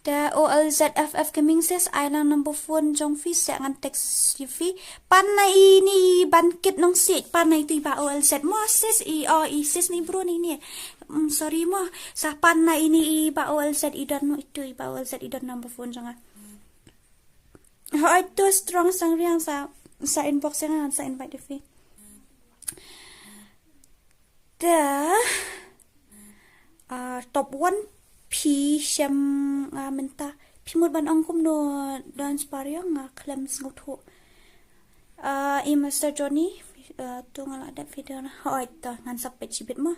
Te O L Z F F Gaming sis, ai lang number phone jong phi sa ngan text ïa phi. Pan na ini ban kit nong sit, pan na itu i Bah O L Z mo sis, i o i sis ni bro ni ni. Mm, sorry mo, sa pan na ini i Bah O L Z i don no itu i Bah O L Z i don number phone jong nga. Hooid to Strong Sangriang sa, sa inbox ïa nga sa invite ïa phi. Te ah, top one phi shem, ah, mynta phi mut ban ong kumno dance pariang nga khlem sngewthuh. Ah, i Mister Johnny, ah, to nga la dep video na. Hooid to ngan sa peit shibit mo.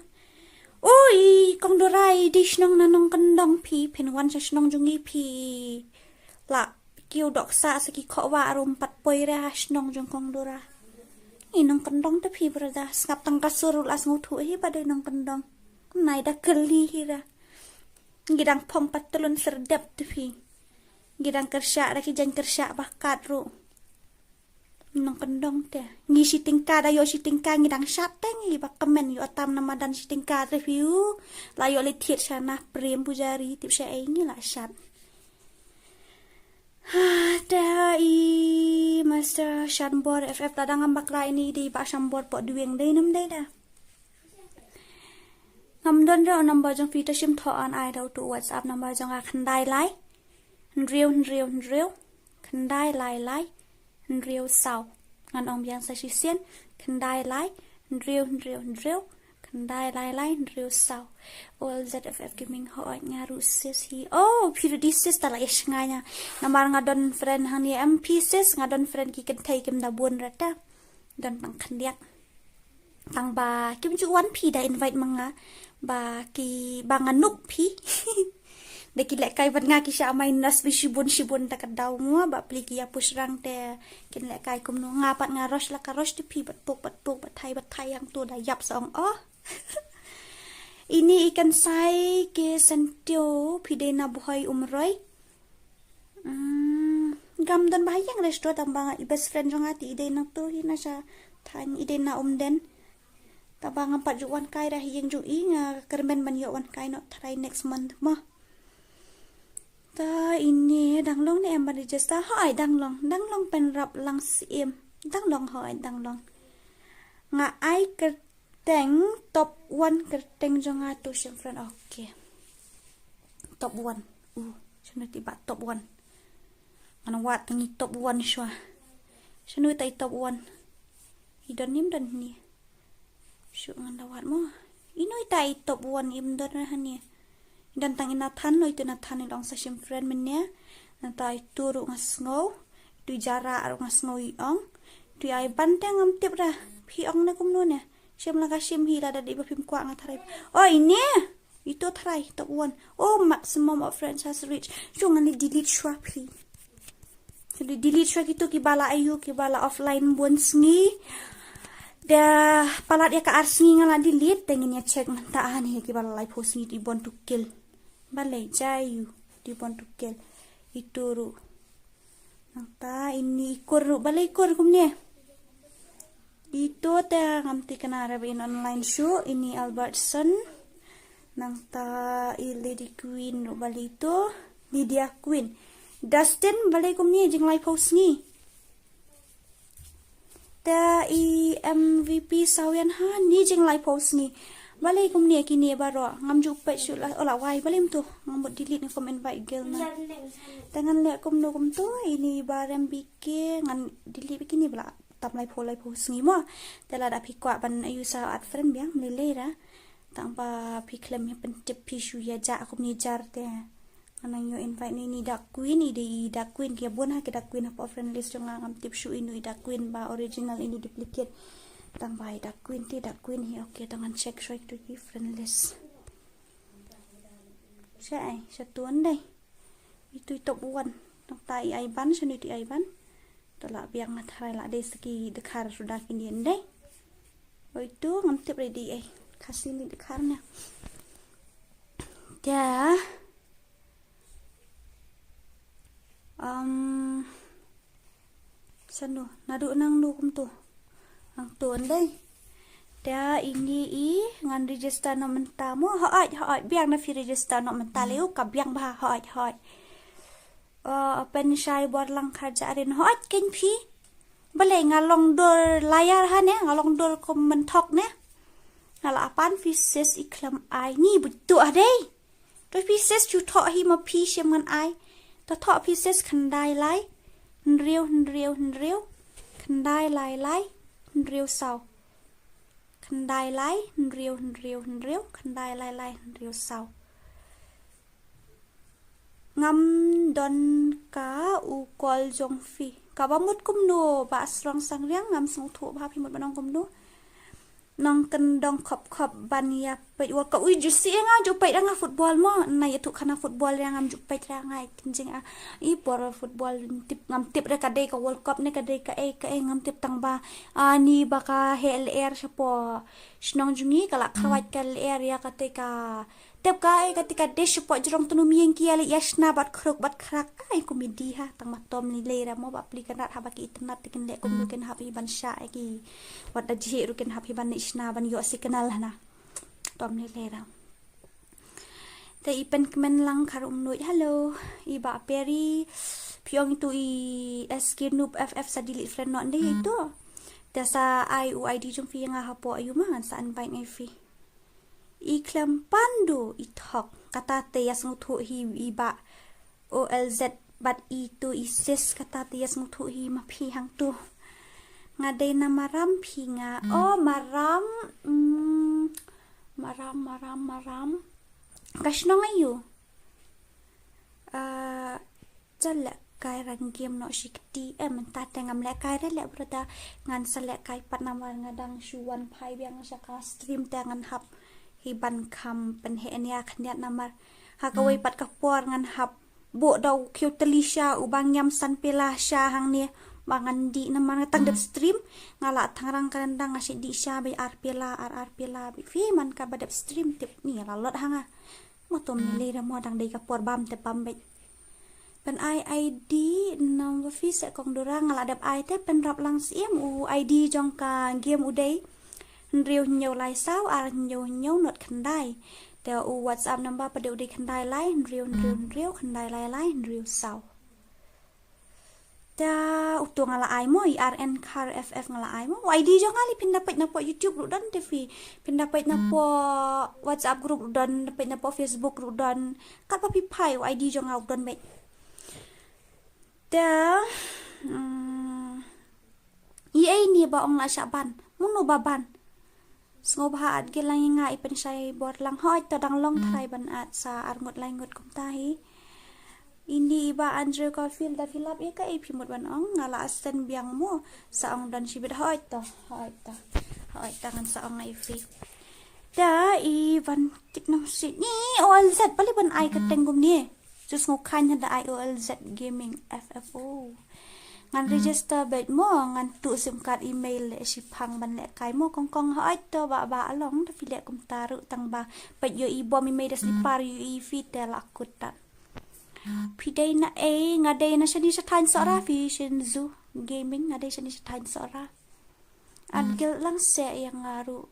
Oi, kong Dora i dei shnong na Nongkyndong phi, phin wan sha shnong jong ngi phi la kiew dohkha sa ki khohwa arum pat poi re ha shnong jong kong Dora. I Nongkyndong te phi brother, sngap tang ka sur la sngewthuh hi ba dei Nongkyndong. Nai da kylli hi ra. Ngi dang phong pat tlun syrdep te phi. Ngi dang kyrshah da ki jaiñ kyrshah ba kat ruh. Nongkyndong te. Ngi shi tyngka da ïoh shi tyngka ngi dang shat te ngi ba kmen ïoh tam na madan shi tyngka te phi u. La ïoh le thied sha na Prem Pujari tip sha ei ngi la shat. Te i Master Shanbor F F ta dang am bakla ini dei ba Shanbor pok dueng dei nam dei da. Ngam don re number jong phi ta shim tho an ai da utu WhatsApp number jong nga khyndai lai hynriew hynriew hynriew khyndai lai lai hynriew saw. Ngan ong biang sa shisien khyndai lai hynriew hynriew hynriew khyndai lai lai hynriew saw. All Z F F Gaming hooid nga ruh sis hi. Oh, phi ruh dei sis ta la ïa shngain ïa. Namar nga don friend hangne em phi sis nga don friend ki kynthei kim da bun rata. Don tang khyndiat. Tang ba kim ju wan phi da invite ma nga ba ki ba nga nuk phi. Da ki lehkai bad nga ki sha minus bi shibun shibun ta ka daw mo ba pli ki ïa push rang te kin lehkai kumno nga pat nga rush la ka rush te phi bat pok bat pok bat thai bat thai yang tu da ïap sa ong oh. Ini ikan sai ke sentio phi dei na Bhoi Umroi. Hmm, ngam don ba ha ïing resto tang ba i best friend jong nga te i dei na tu hi na sha thaiñ i dei na Umden. Tang ba ngam pat ju wan kai da ha ïing jong i nga kyrmen ban ïoh wan kai noh tharai next month mo. Ta ini dang long ne em ban register hooid dang long dang long pynrap lang siem dang long hooid dang long. Nga ai kyrteng top one kyrteng jong nga tu shem friend okay. Top one. Uh, shano ti ba top one. Ngan wad tang i top one shwa. Shano ta i top one. I don nim don ni. Shu ngan da wad mo. Ino ita i top one im don ra hani. I don tang i Nathan no itu Nathan i long sa shim friend menia. Nata itu ruh nga sngew. Itu i Jara ruh nga sngew i ong. Itu i Aiban te ngam tip ra. Phi ong na kumno ne. Shim la ka shim hi la da di ba phim kwah nga tharai. Oh ini. Itu tharai top one. Oh maximum of friends has reached. Shu ngan delete shwa phi. Delete shwa kitu ki bala ayu ki bala offline bun sngi. Da palat ya ka ar sngi nga la delete da ngin ya check mynta ani ki bala lai pho sngi di bon to kill. Balei jayu di bon to kill. Itu ruh. Nangta ini ikur ruh balei ikur kumne. Itu te ngam tikna reba in online shu ini Albertson. Nangta i Lady Queen ruh balei itu Lydia Queen. Dustin balei kumne jinglai pho sngi. Te i M V P sawian ha ni jinglai pho sngi. Balei kumne kine baroh ngam ju peit shu la ola wai balei mtu ngam mut delete ni kom invite girl na. Te ngan leh kumno kumto ini barem bike ngan delete bikini bala. Tam lai pho lai pho sngi mo. Te lada phi kwah ban ayu sa add friend biang mlilei ra. Tang ba phi khlem ïa pyntip phi shu ïa ja kumne jar te. Ngan nang ïoh invite ni ni Dark Queen i dei i Dark Queen ki bun ha ki Dark Queen hapoh friend list jong nga ngam tip shu inu i Dark Queen ba original inu duplicate. Tang ba i Dark Queen te Dark Queen hi okay tang ngan check shuwa itu ki friend list. Sha ai sha tuan dei. Itu i top one. Tang ta i Aiban sha nu itu i Aiban. To la biang nga tharai la dei saki dekhar suda ki nien dei. Oi tu ngam tip ready ai. Khasi ni dekhar na. Dah. Um, sanu, nadu nang nu kumtu. Ang tu ndai. Da ini i ngan register na mynta mo, hooid, hooid, biang na phi register na mynta leu, ka biang bha, hooid, hooid. Uh, open shai bor lang kharja arin, hooid, ken phi. Balei nga long dur layar ha ne, nga long dur kum mynthok ne. Nga la apan phi sis i khlem ai, ni butu adei. To phi sis chu thoh hi ma phi shem ngan ai. To thoh phi sis khyndai lai. Hynriew, hynriew, hynriew. Khyndai lai lai. Hynriew saw. Khyndai lai, hynriew, hynriew, hynriew. Khyndai lai lai, hynriew saw. Ngam don ka u call jong phi. Kaba mut kumno Bah Srong Sangriang, ngam sngewthuh bha phi mut ban ong kumno. Nongkyndong khop khop ban ïa peit World Cup. Ui, ju si nga ju peit ra nga football mo. Na ïathuh khana football ïa ngam ju peit ra nga kin jing a. I por football tip ngam tip re ka dei ka World Cup ne ka dei ka ei ka ei ngam tip tang ba. Ani ba ka heh lyer shapoh shnong jong ngi ka la kharwait ka lyer ïa kata ka tep ka ei kata ka dish shapoh jrong tnu mieng ki ïa leh ïa shna bad khruk bad khrak. Ai komedi ha tang ma tom ni lei ra mo ba pli kan rat ha ba ki internet te kin leh kumno kin hap hi ban shah ïa ki. Wat da jhieh ruh kin hap hi ban leh shna ban ïoh signal hana. Tom ni lei ra. Te i pynkmen lang kar um nuit, hello. I Bah Peri, phi ong itu i S K Noob F F sa delete friend not ndei itu. Te sa ai u I D jong phi ïa nga hapoh ayu ma ngan sa invite ngai phi. I khlem pan du i thok. Kata te ïa sngewthuh hi i Bah O L Z bad itu i sis kata te ïa sngewthuh hi ma phi hangtu. Nga dei na Maram phi nga. Oh, Maram. Mm, Maram, Maram, Maram. Ka shnong ayu. Ah, ja lehkai rang game noh shi kti. Eh, mynta te ngam lehkai re leh brother. Ngan sa lehkai pat namar nga dang shu wan phai biang sha ka stream te ngan hap hi ban kham pynheh nia khyndiat namar ha kawei pat ka por ngan hap buh da u khiew tylli sha uba ngiam san pela sha hangne ba ngan dih namar nga tang dep stream. Nga la thangrang ka rynda nga shu dih sha ba ar pela ar ar pela ba phi man kaba dep stream tip ni la lot ha nga. Mo tom ni lei ra mo dang dei ka por bam te bam beit. Ban ai I D number phi se kong Dora nga la dep ai te pynrap lang siem u I D jong ka game u dei. Hynriew hynñiew lai saw ar hynñiew hynñiew not khyndai. Te u WhatsApp number pat u dei khyndai lai hynriew hynriew hynriew khyndai lai lai hynriew saw. Te utu nga la ai mo i R N Khar F F nga la ai mo. U I D jong nga lei phin da peit na poh YouTube ruh don te phi. Phin da peit na poh WhatsApp group ruh don, da peit na poh Facebook ruh don. Katba phi phai u I D jong nga u don beit. Te, mm, i ei ni ba ong la shah ban. Mano ba ban. Sngewbha at gil lang i nga i pynshai bor lang hoi to dang long tharai ban at sa ar ngut lai ngut kumta hi. Ini i Bah Andrew Caulfield da phi lap ïa kaei phi mut ban ong nga la send biang mo sa ong don shibit hoi to hoi to hoi to ngan sa ong ai phi. Da i ban kit nong si ni ol zat pali ban ai ka teng kumne. Just ngau khan da I O L Z Gaming F F O. Ngan register bad mo ngan tu sim card email le shi phang ban le kai mo kong kong ha ai to ba ba along da phi le kumta ruh tang ba peit ïoh i bom i mei da slipar ïoh i phi te la kut ta. Phi dei na ei nga dei na shani sha thaiñ Sohra phi Shinzu Gaming nga dei shani sha thaiñ Sohra. At gil lang se ïa nga ruh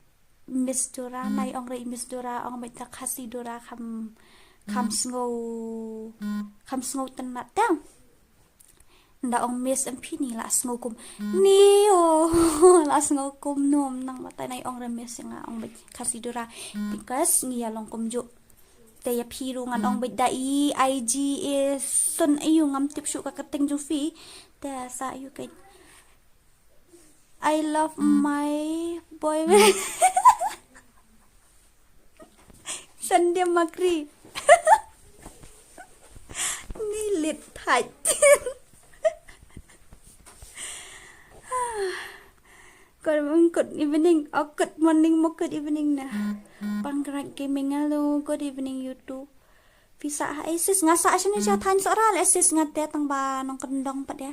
Miss Dora nai ong rei Miss Dora ong bad ta Khasi Dora kham kham sngew kham sngew tynat ta. Nda ong Miss em phi ni la sngew kum ni o la sngew kum nom nang mata nai ong rei Miss ïa nga ong bad Khasi Dora because ngi ïa long kumjuh. Te ïa phi ruh ngan ong bad da i I G is sun ayu ngam tip shuh ka kyrteng jong phi. Te sa ayu ka I love my boy. Sandem Makri. Ni lit thait. Good, good evening. Oh, good morning mo good evening na. Pangrak Gaming hello. Good evening YouTube. Phi sah ha sis nga sah shane sha thaiñ Sohra le sis nga te tang ba nongkyndong pat ïa.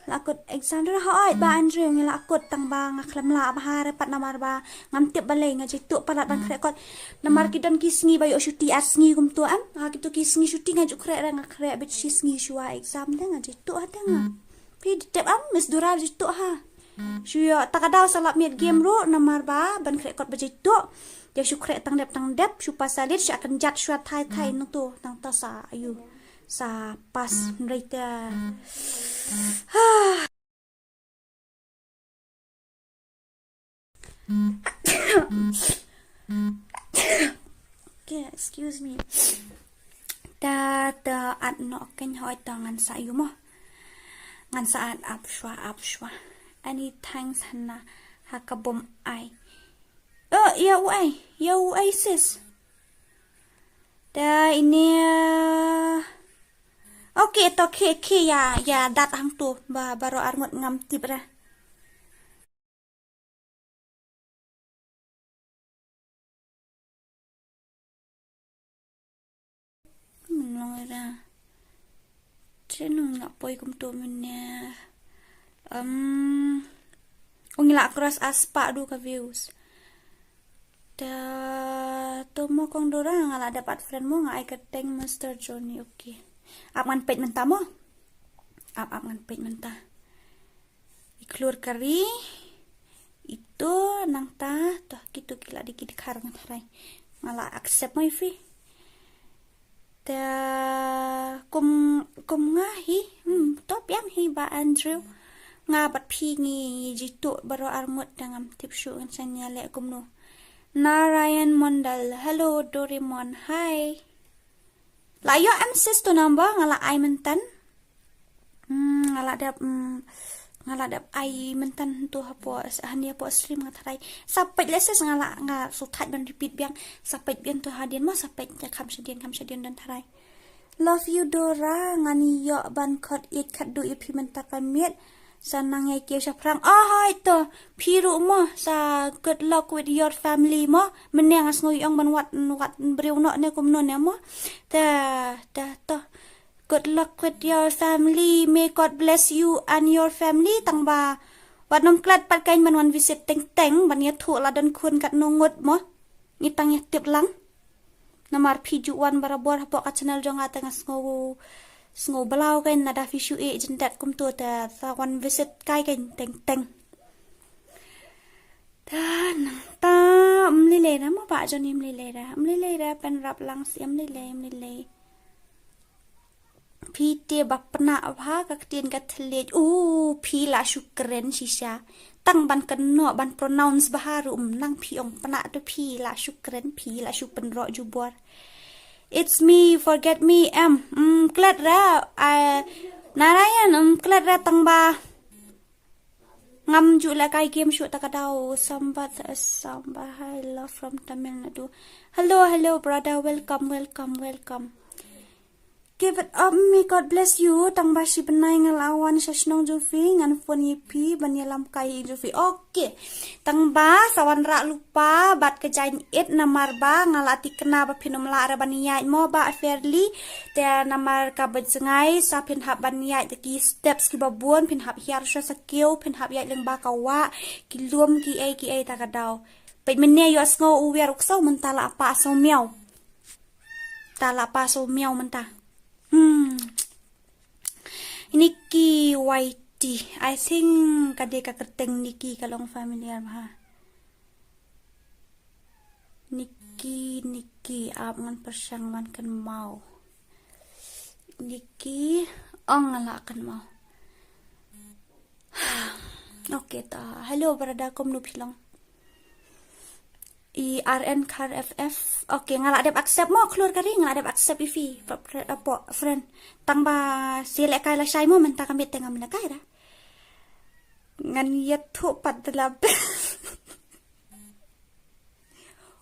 La kut exam da hoi ba Andrew ngi la kut tang ba nga khlem lah bha re pat namar ba ngam tip balei nga jituh palat ban khreh kot. Namar ki don ki sngi ba ïoh shuti ar sngi kumto em. Ha kito ki sngi shuti nga ju khreh re nga khreh bit shi sngi shuwa exam de nga jituh ha de nga. Phi tip em Miss Dora jituh ha. Shu ïoh ta ka daw sa lap miet game ruh namar ba ban khreh kot ba jituh. Te shu khreh tang dep tang dep shu pass lit sha kynjat shuwa thai thai nangto tang ta sa ayu. Sa pass nrei te. Okay, excuse me. Ta ta at no ken hoi ta ngan sa yu mo. Ngan sa at ap shwa ap shwa. Any thanks hana ha ka bom ai. Oh, ya u ai, ya u ai sis. Ta ini. Okay, to ke ke ya ya dat hang tu ba baro arngut ngam tip ra. Menlong ira. Chenung nak poi kum tu mene. Um, ong ila cross aspa du ka views. Da to mo kong Dora nga la dapat friend mo nga ai ka teng Mister Johnny, okay. Ap ngan peit mynta mo. Ap ap ngan peit mynta. I klur kari. Ito nangta to kito kila di ki dkhar ngan tharai. Nga la accept mo ifi. Te kum kum nga hi. Hmm, to piang hi ba Andrew. Nga bat phi ngi jitu baro armut da ngam tip shu ngan sanya le kumno. Narayan Mondal. Hello Doraemon. Hi. La yo em sis to number nga la ai mentan. Hmm, nga la dap mm, nga la dap ai mentan tu hapo hani hapo stream nga tharai. Sapet le sis nga la nga suthaj ban repeat biang. Sapet biang tu hadien ma sapet ya kam shadien kam shadien dan tharai. Love you Dora ngani yo ban khot it khat du ipi mentak miet. Sa nang ngai kiew shaphrang. Ah, hai to. Phi ruh mo sa good luck with your family mo. Mene nga sngew ong ban wat wat briew no ne kum no ne mo. Ta ta to. Good luck with your family. May God bless you and your family. Tang ba wat nong klat pat kain ban wan visit teng teng ban ya thu la don khun kat no ngut mo. Ngi tang ya tip lang. Namar phi ju wan barabor hapoh ka channel jong nga te nga sngew sngew balaw kain nada phi shu e jindat kumto te sa wan visit kai kain teng teng. Ta nang ta mlilei ra mo ba joni mlilei ra mlilei ra pen rap lang si mlilei mlilei. Phi te ba pna bha ka ktien ka thylliej u phi la shu kren shisha. Tang ban kynnoh ban pronounce bha ruh um nang phi ong pna to phi la shu kren phi la shu pynroh jubor. It's me forget me em. Mm, klet ra. Narayan em klet ra tang ba. Ngam ju la kai game shu ta ka dau sambat samba hi love from Tamil Nadu. Hello hello brother welcome welcome welcome. Give it up me God bless you tang ba shi bnai nga la wan sha shnong jong phi ngan phone ïa phi ban ïalam kai ïa jong phi. Okay. Tang ba sa wan rah lupa bad ka jain it namar ba nga la tikna ba phin ym lah re ban ïaid mo ba fairly. Te namar ka ba jngai sa phin hap ban ïaid ki steps ki ba bun phin hap hiar sha sa kiew phin hap ïaid leng ba ka wah ki lum ki ei ki ei ta ka daw. Peit mynne ïoh sngew u wiar u ksaw mynta la pa saw miaw. Ta la pa saw miaw mynta. Hmm. Nikki Y T. I think ka dei ka kyrteng Nikki ka long familiar bha. Nikki, Nikki, ap ngan pyrshang ban kynmaw. Nikki, ong nga la kynmaw. Okay ta. Hello brother, kumno phi long? I R N Khar F F. Okay, nga la dep accept mo khlur kari, nga la dep accept ifi. Friend. Tang ba si lehkai lashai mo mynta ka miet te ngam lehkai ra. Ngan ïathuh pat da la.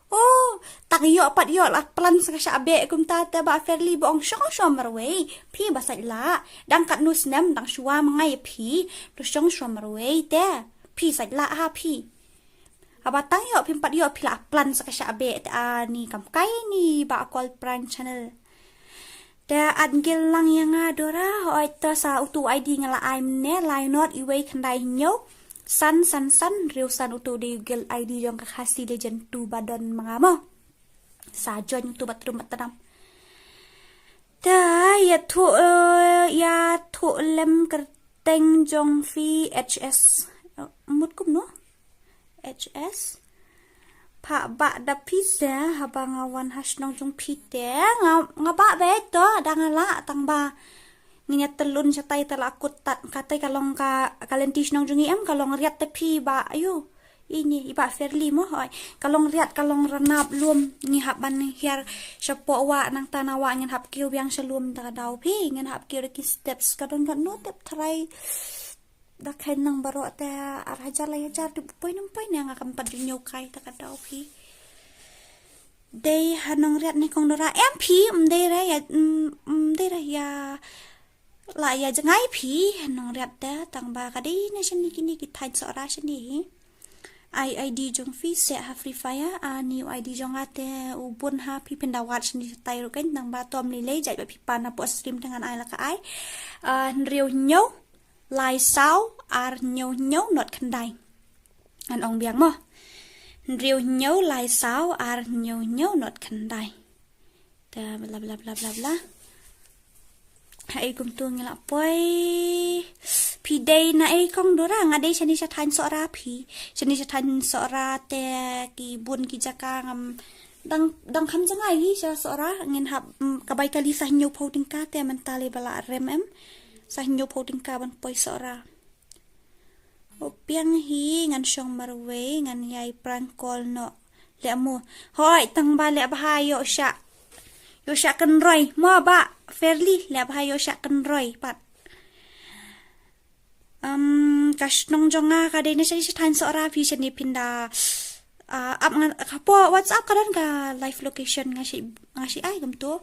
Oh, tang ïoh pat ïoh la plan sa ka shah beh kumta te ba fairly ba ong shong shong marwei. Phi ba sait la. Dang kat nu snem dang shuwa ma ngai phi. Lu shong shong marwei te. Phi sait la ha phi. Haba tang ïoh phim pat ïoh phi la plan sa ka shah beh te ani kam kai ni ba call prank channel. Te at ngil lang ïa nga Dora, hooid to sa utu ID nga la ai mynne, lai nod iwei khyndai hynñiew san san san hynriew san, utu dei u guild ID jong ka Khasi Legend two ba don ma nga mo. Sa join utu ba trum ba tram. Te ïathuh, eh, ïathuh lem kyrteng jong phi, HS. Eh, mut kumno? HS. Pha bah da phi se, haba nga wan ha shnong jong phi te. Nga, nga bah beit to, da nga lah tang ba ngin ïa tylun shatai te la kut tat, katai ka long ka, ka lynti shnong jong ngi em, ka long riat te phi bah, ayu. Ini, i bah Fairly mo, hooid. Ka long riat, ka long ranap lum, ngi hap ban hiar shapoh wah, nangta na wah ngin hap kiew biang sha lum, da ka daw phi, ngin hap kiew da ki steps, ka don katno tep tharai. Da kheiñ lang baroh te ar hajar lai hajar, dei poi nang poi ne, nga kam pat ju ñiew kai, da ka daw phi. Dei ha Nongriat ne kong Dora, em phi, ym dei re ïa, ym, ym dei re ïa, la ïa jngai phi ha Nongriat te, tang ba ka dei na shane kine ki thaiñ Sohra shane hi. Ai ID jong phi seh ha Free Fire, a, ni u ID jong nga te u bun ha, phi phin da wad shane shatai ruh keiñ, tang ba to ym lei lei, jait ba phi pan hapoh stream te ngan ai la ka ai. A, hynriew hynñiew lai saw ar hynñiew hynñiew nod khyndai. Ngan ong biang mo. Hynriew hynñiew lai saw ar hynñiew hynñiew nod khyndai. Te bla bla bla bla bla. Haei kumtu ngi la poi. Phi dei na ei kong Dora? Nga dei shane sha thaiñ Sohra phi. Shane sha thaiñ Sohra te ki bun ki jaka ngam dang, dang kham jngai hi sha Sohra, ngin hap, mm, ka bai kali sa hynñiew phew tyngka te mynta lei ba la rem em. Sa hynñiew phew tyngka ban poi Sohra. O biang hi, ngan shong marwei, ngan ïai prank call noh. Leh mo. Hooid, tang ba leh bha ïoh shah. Ïoh shah kynroi. Mo bah Fairly, leh bha ïoh shah kynroi pat. Um, ka shnong jong nga ka dei na shane sha thaiñ Sohra phi, shane phin da, ah, ap nga, hapoh WhatsApp ka don ka live location, nga shi, nga shi ai kumtu.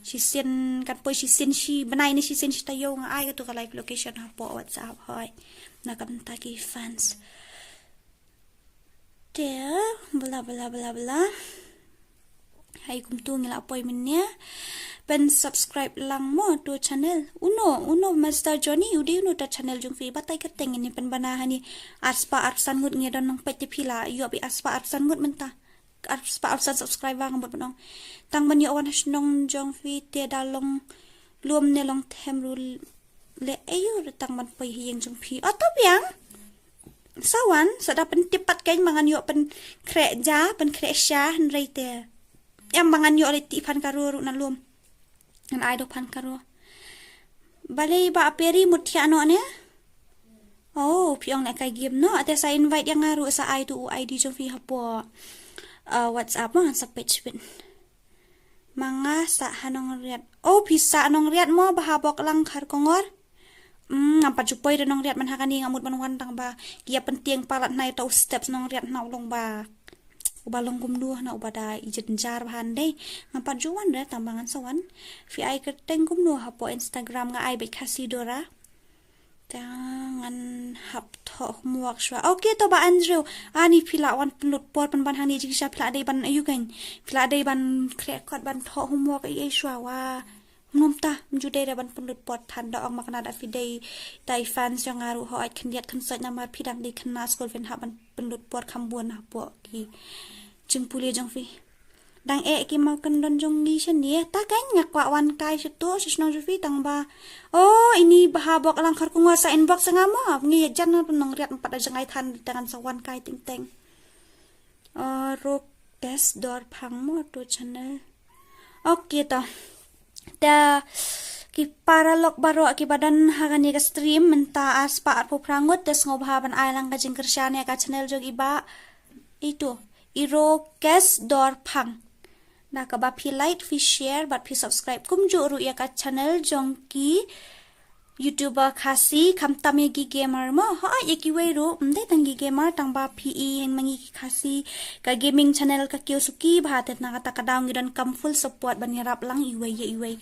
Shisien kan poi shisien shi bnai ne shisien shi taïew nga ai katu ka live location hapoh WhatsApp, hooid. Na ka bynta ki fans. Te bla bla bla bla. Haei kumtu ngi la poi mynne. Pyn subscribe lang mo to channel. Uno, uno Master Johnny, u dei uno to channel jong phi, batai kyrteng, ngin pynbna hani. Arspah arphew san ngut ngi don nang peit te phi la ïoh beit arspah arphew san ngut mynta. Arspah arphew san subscriber nga mut ban ong. Tang ban ïoh wan ha shnong jong phi te da long lum ne long them ruh leh aïu re, tang ban poi ha ïing jong phi. O to biang. Sa wan, sa da pyntip pat keiñ ba ngan ïoh pynkhreh ja, pynkhreh sha, hynrei te. Em ba ngan ïoh leit tih phan karo ruh na lum. Ngan ai da u phan karo. Balei bah Peri mut thiah noh ne? Oh, phi ong lehkai game noh. Te sa invite ïa nga ruh, sa ai tu u ID jong phi hapoh, uh, WhatsApp mo, ngan sa peit shibit. Ma nga sah ha Nongriat. Oh, phi sah Nongriat mo, Bahaboklang Kharkongor? Hmm, ngam pat ju poi re Nongriat mynta kane, nga mut ban wan tang ba ki ïa pyntieng palat hana ïa uta u steps Nongriat hana u long ba, uba long kumno hana, uba da i jynjar bha hynrei. Ngam pat ju wan re tang ba ngan sa wan. Phi ai kyrteng kumno hapoh Instagram? Nga ai beit Khasi Dora. Te ngan hap thoh homework shuwa. Okay to bah Andrew. Ani phi lah wan pynlut por pynban hangne jingshisha, phi lah dei ban aïu keiñ? Phi lah dei ban khreh kot ban thoh homework ei ei shuwa wa. Ngam ta, ym ju dei re ban pynlut por than, da ong ma kane da phi dei tai fans jong nga ruh, hooid, khyndiat khynsoit namar phi dang dei khynnah skul, phin hap ban pynlut por kham bun hapoh ki jingpule jong phi. Dang eh ki mawkyndon jong ngi shane, ta keiñ nga kwah wan kai sha tu sha shnong jong phi tang ba. Oh, ini Bahaboklang Kharkongor, sa inbox ïa nga mo, ngi ïa jan na Nongriat, ym pat da jngai than, te ngan sa wan kai teng teng. Uh, Rokes Dorphang mo to channel. Okay to. Te ki paralok baroh kiba don ha kane ka stream mynta, arspah arphew phra ngut, te sngewbha ban ai lang ka jingkyrshan ïa ka channel jong i bah, itu, i Rokes Dorphang. Da kaba phi like, phi share bad phi subscribe kumjuh ruh ïa ka channel jong ki YouTuber Khasi, khamtam ïa ki gamer mo, hooid ïa kiwei ruh, ym dei tang ki gamer, tang ba phi i, hynrei ma ngi ki Khasi, ka gaming channel ka kiew suki bha, te na kata ka daw ngi donkam full support ban ïarap lang iwei ïa iwei.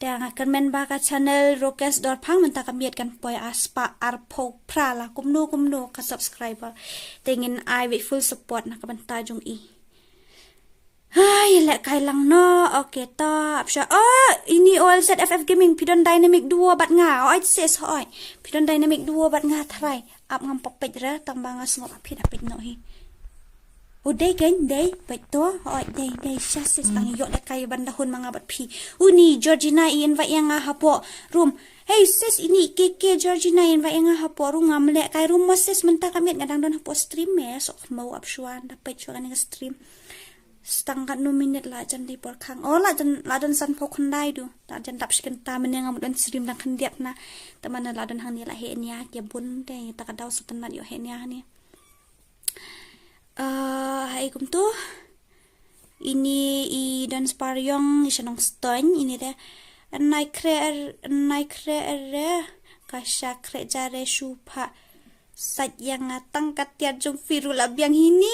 Te nga kyrmen ba ka channel Rokes Dorphang mynta ka miet kan poi arspah arphew phra la kumno kumno ka subscriber. Te ngin ai beit full support na ka bynta jong i. Hai, leh kai lang no. Okay, ta ap sha. Oh, ini O L Z F F Gaming, phi don Dynamic Duo bad nga. Oi, sis, oi. Phi don Dynamic Duo bad nga try. Ap ngam pop peit re, tang ba nga sngewbha phi da peit noh hi. Oh, dei kein, dei, peit to. Oi, dei, dei, sha sis, tang ïoh da kai ban da hun ma nga bad phi. Uni, Georgina i invite ïa nga hapoh room. Hey sis, ini K K Georgina i invite ïa nga hapoh room, ngam leh kai room mo sis, mynta ka miet nga dang don hapoh stream me, sok mo ap shuwa da peit shuwa kane ka stream. Stang katno minit la jan dei por khang. Oh, la jan, la don sanphew khyndai du. La jan dap shi kynta mynne nga mut don stream dang khyndiat na. Te mynne la don hangne la heh nia ki bun te ta ka daw sngewtynnat ïoh heh nia hangne. Eh, hai kumto. Ini i don spariong i sha Nongstoiñ ini te. Nai kre, nai kre re. Ka sha kre jare shu pha. Sait ïa nga tang ka tiar jong phi ruh la biang hini.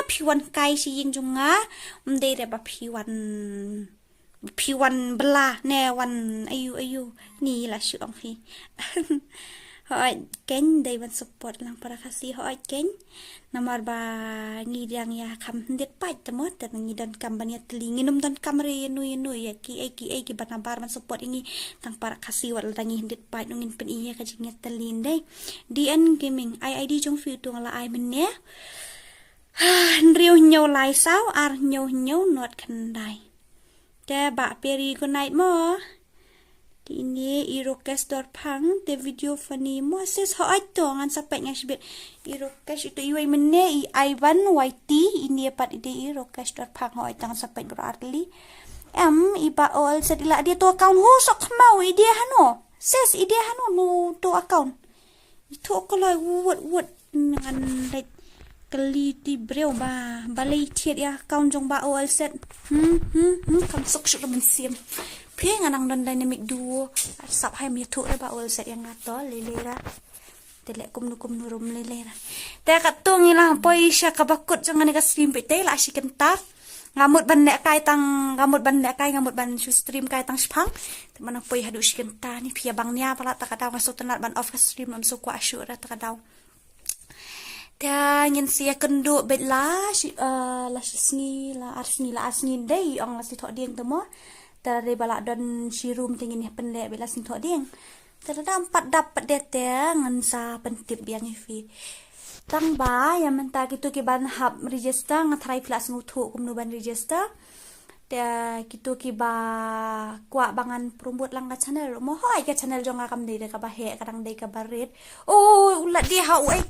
Phi wan kai sha ïing jong nga. Ym dei re ba phi wan, phi wan bla ne wan ayu ayu. Ni la shu ong phi. Hooid kein, dei ban support lang para Khasi, hooid kein. Namar ba ngi dang ïa kham hyndiat paid te mo, te ngi donkam ban ïa tylli, ngin ym donkam re ïa nu ïa nu, ïa kiei kiei kiba nabar ban support ïa ngi. Tang para Khasi wat lada ngi hyndiat paid, ngin pyni ïa ka jingïatylli, dei. D N Gaming, ai ID jong phi, uto nga la ai mynne. Hynriew hynñiew lai saw ar hynñiew hynñiew nod khyndai. Te Bah Peri, good night mo. Te ine i Rokesh Dorphang, te video funny mo sis, hooid to ngan sa peit nga shibit. I Rokesh ito iwei mynne, i Ivan Y T, ine pat i dei i Rokesh Dorphang, hooid to ngan sa peit bro arli. Em, i Bah O L Z i la die to account, ho sok khmau, i die hano. Sis, i die hano nu to account. Ithuh ko la wut wut ngan leit kylli ti briew ba, balei thied ïa account jong Bah O L Z. Hmm, hmm, hmm, kam suk suk mynsiem. Phi, nga nang don Dynamic Duo. Sap hai, ym ithuh re Bah O L Z ïa nga to, lei lei ra. Te leh kumno kumno ruh lei lei ra. Te katto ngi la poi sha kaba kut jong kane ka stream, phi, te la shi kynta. Nga mut ban leh kai tang, nga mut ban leh kai, nga mut ban shu stream kai tang shipang. Te mynta poi haduh shi kynta ni, phi, ïa bang nia palat ta ka daw, nga sngewtynnat ban off ka stream, ym sngewkwah shuh ra ta ka daw. Te ngin sa ïakynduh beit la shi, eh, la shi sngi, la ar sngi, la ar sngi dei, ong la sngewthuh dieng te mo. Te dei ba la don shi room te ngin ïa pynleh beit la sngewthuh dieng. Te lada ym pat dap pat de te ngan sa pyntip biang ïa phi. Tang ba ïa mynta kito kiban hap register, nga tharai phi la sngewthuh kumno ban register. Te kito kiba kwah ba ngan promote lang ka channel, mo hooid ka channel jong nga kam dei da kaba heh, ka dang dei kaba rit. Oh, u la die ha u ei.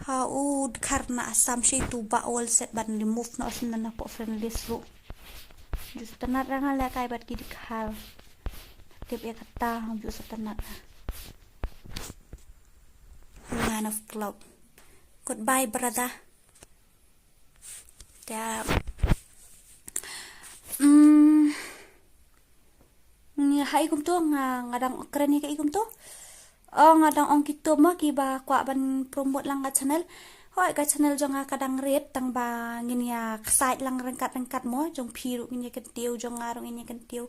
Ha u dkhar na Assam, shi tu Bah O L Z ban remove noh shen na hapoh friend list ruh. Ju sngewtynnat ra nga leh kai bad ki dkhar. Tip ïa kata, ju sngewtynnat ra. Man of club. Goodbye brother. Te, mm, ngi hai kumto, nga, nga dang kren ïa ka i kumto. Oh, nga dang ong kito mo kiba kwah ban promote lang ka channel. Hooid ka channel jong nga ka dang rit, tang ba ngin ïa ksaid lang ryngkat ryngkat mo, jong phi ruh ngin ïa kyntiew, jong nga ruh ngin ïa kyntiew.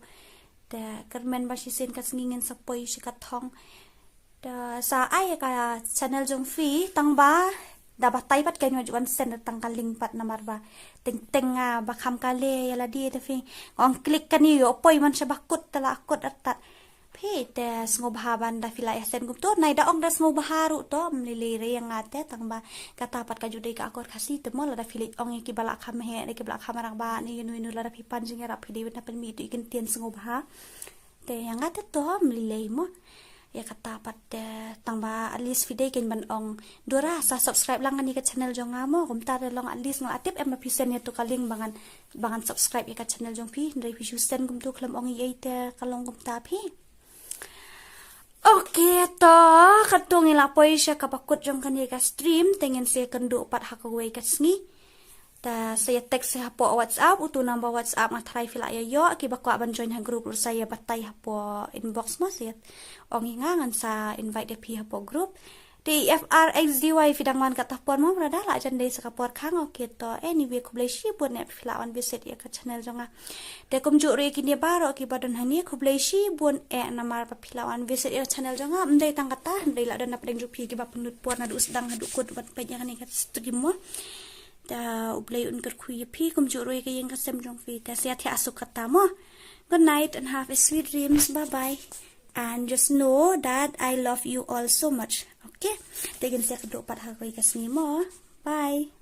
Te kyrmen ba shisien ka sngi ngin sa poi sha ka thong. Te sa ai ka channel jong phi, tang ba da batai pat, kein nga ju wan send tang ka link pat namar ba teng teng, ah, ba kham kali ïa lade, te phi ong click kane ïoh poi man sha ba kut, te la kut artat. Phi, te sngewbha ban da phi la ïa send kumto, nai da ong da sngewbha ruh to, ym lei lei re ïa nga te, tang ba kata pat ka ju dei ka akor Khasi te mo, lada phi leit ong ïa kiba la kham heh, da kiba la kham rangbah ne ïa nu ïa nu, lada phi pan jingïarap phi dei ban da pynmih ïa tu i kyntien sngewbha. Te ïa nga te to ym lei lei mo. Ïa kata pat te tang ba at least phi dei kein ban ong, Dora sa subscribe lang kane ka channel jong nga mo, kumta te long at least nga la tip, em ba phi send ïa tu ka link ba ngan, ba ngan subscribe ïa ka channel jong phi, hynrei phi shu send kumto khlem ong ei ei te ka long kumta phi. Okay, to katto ngi la poi sha kaba kut jong kane ka stream, te ngin sa ïakynduh pat ha kawei ka sngi. Te sa ïa text hapoh WhatsApp, uto number WhatsApp nga tharai phi la ïa ïoh, kiba kwah ban join ha group ruh sa ïa batai hapoh inbox mo, sa ïa ong ïa nga, ngan sa invite ïa phi hapoh group. Te F R X D Y phi dang wan katto por mo brother, la jan dei sa ka por khang, okay to. Anyway, khublei shibun eh phi la wan visit ïa ka channel jong nga. Te kumjuh ruh ïa kine baroh kiba don hangne, khublei shibun eh namar ba phi la wan visit ïa ka channel jong nga. Ym dei tang kata, ym dei, la don na pdeng jong phi kiba pynlut por naduh sdang haduh kut ban peit ïa kane ka stream mo. Ta U Blei un kyrkhu ïa phi kumjuh ruh ïa ka ïing ka sem jong phi. Ta sa ïa thiah suk kata mo. Good night and have a sweet dreams. Bye bye. And just know that I love you all so much. Okay. Te ngin sa ïakynduh pat ha kawei ka sngi mo. Bye.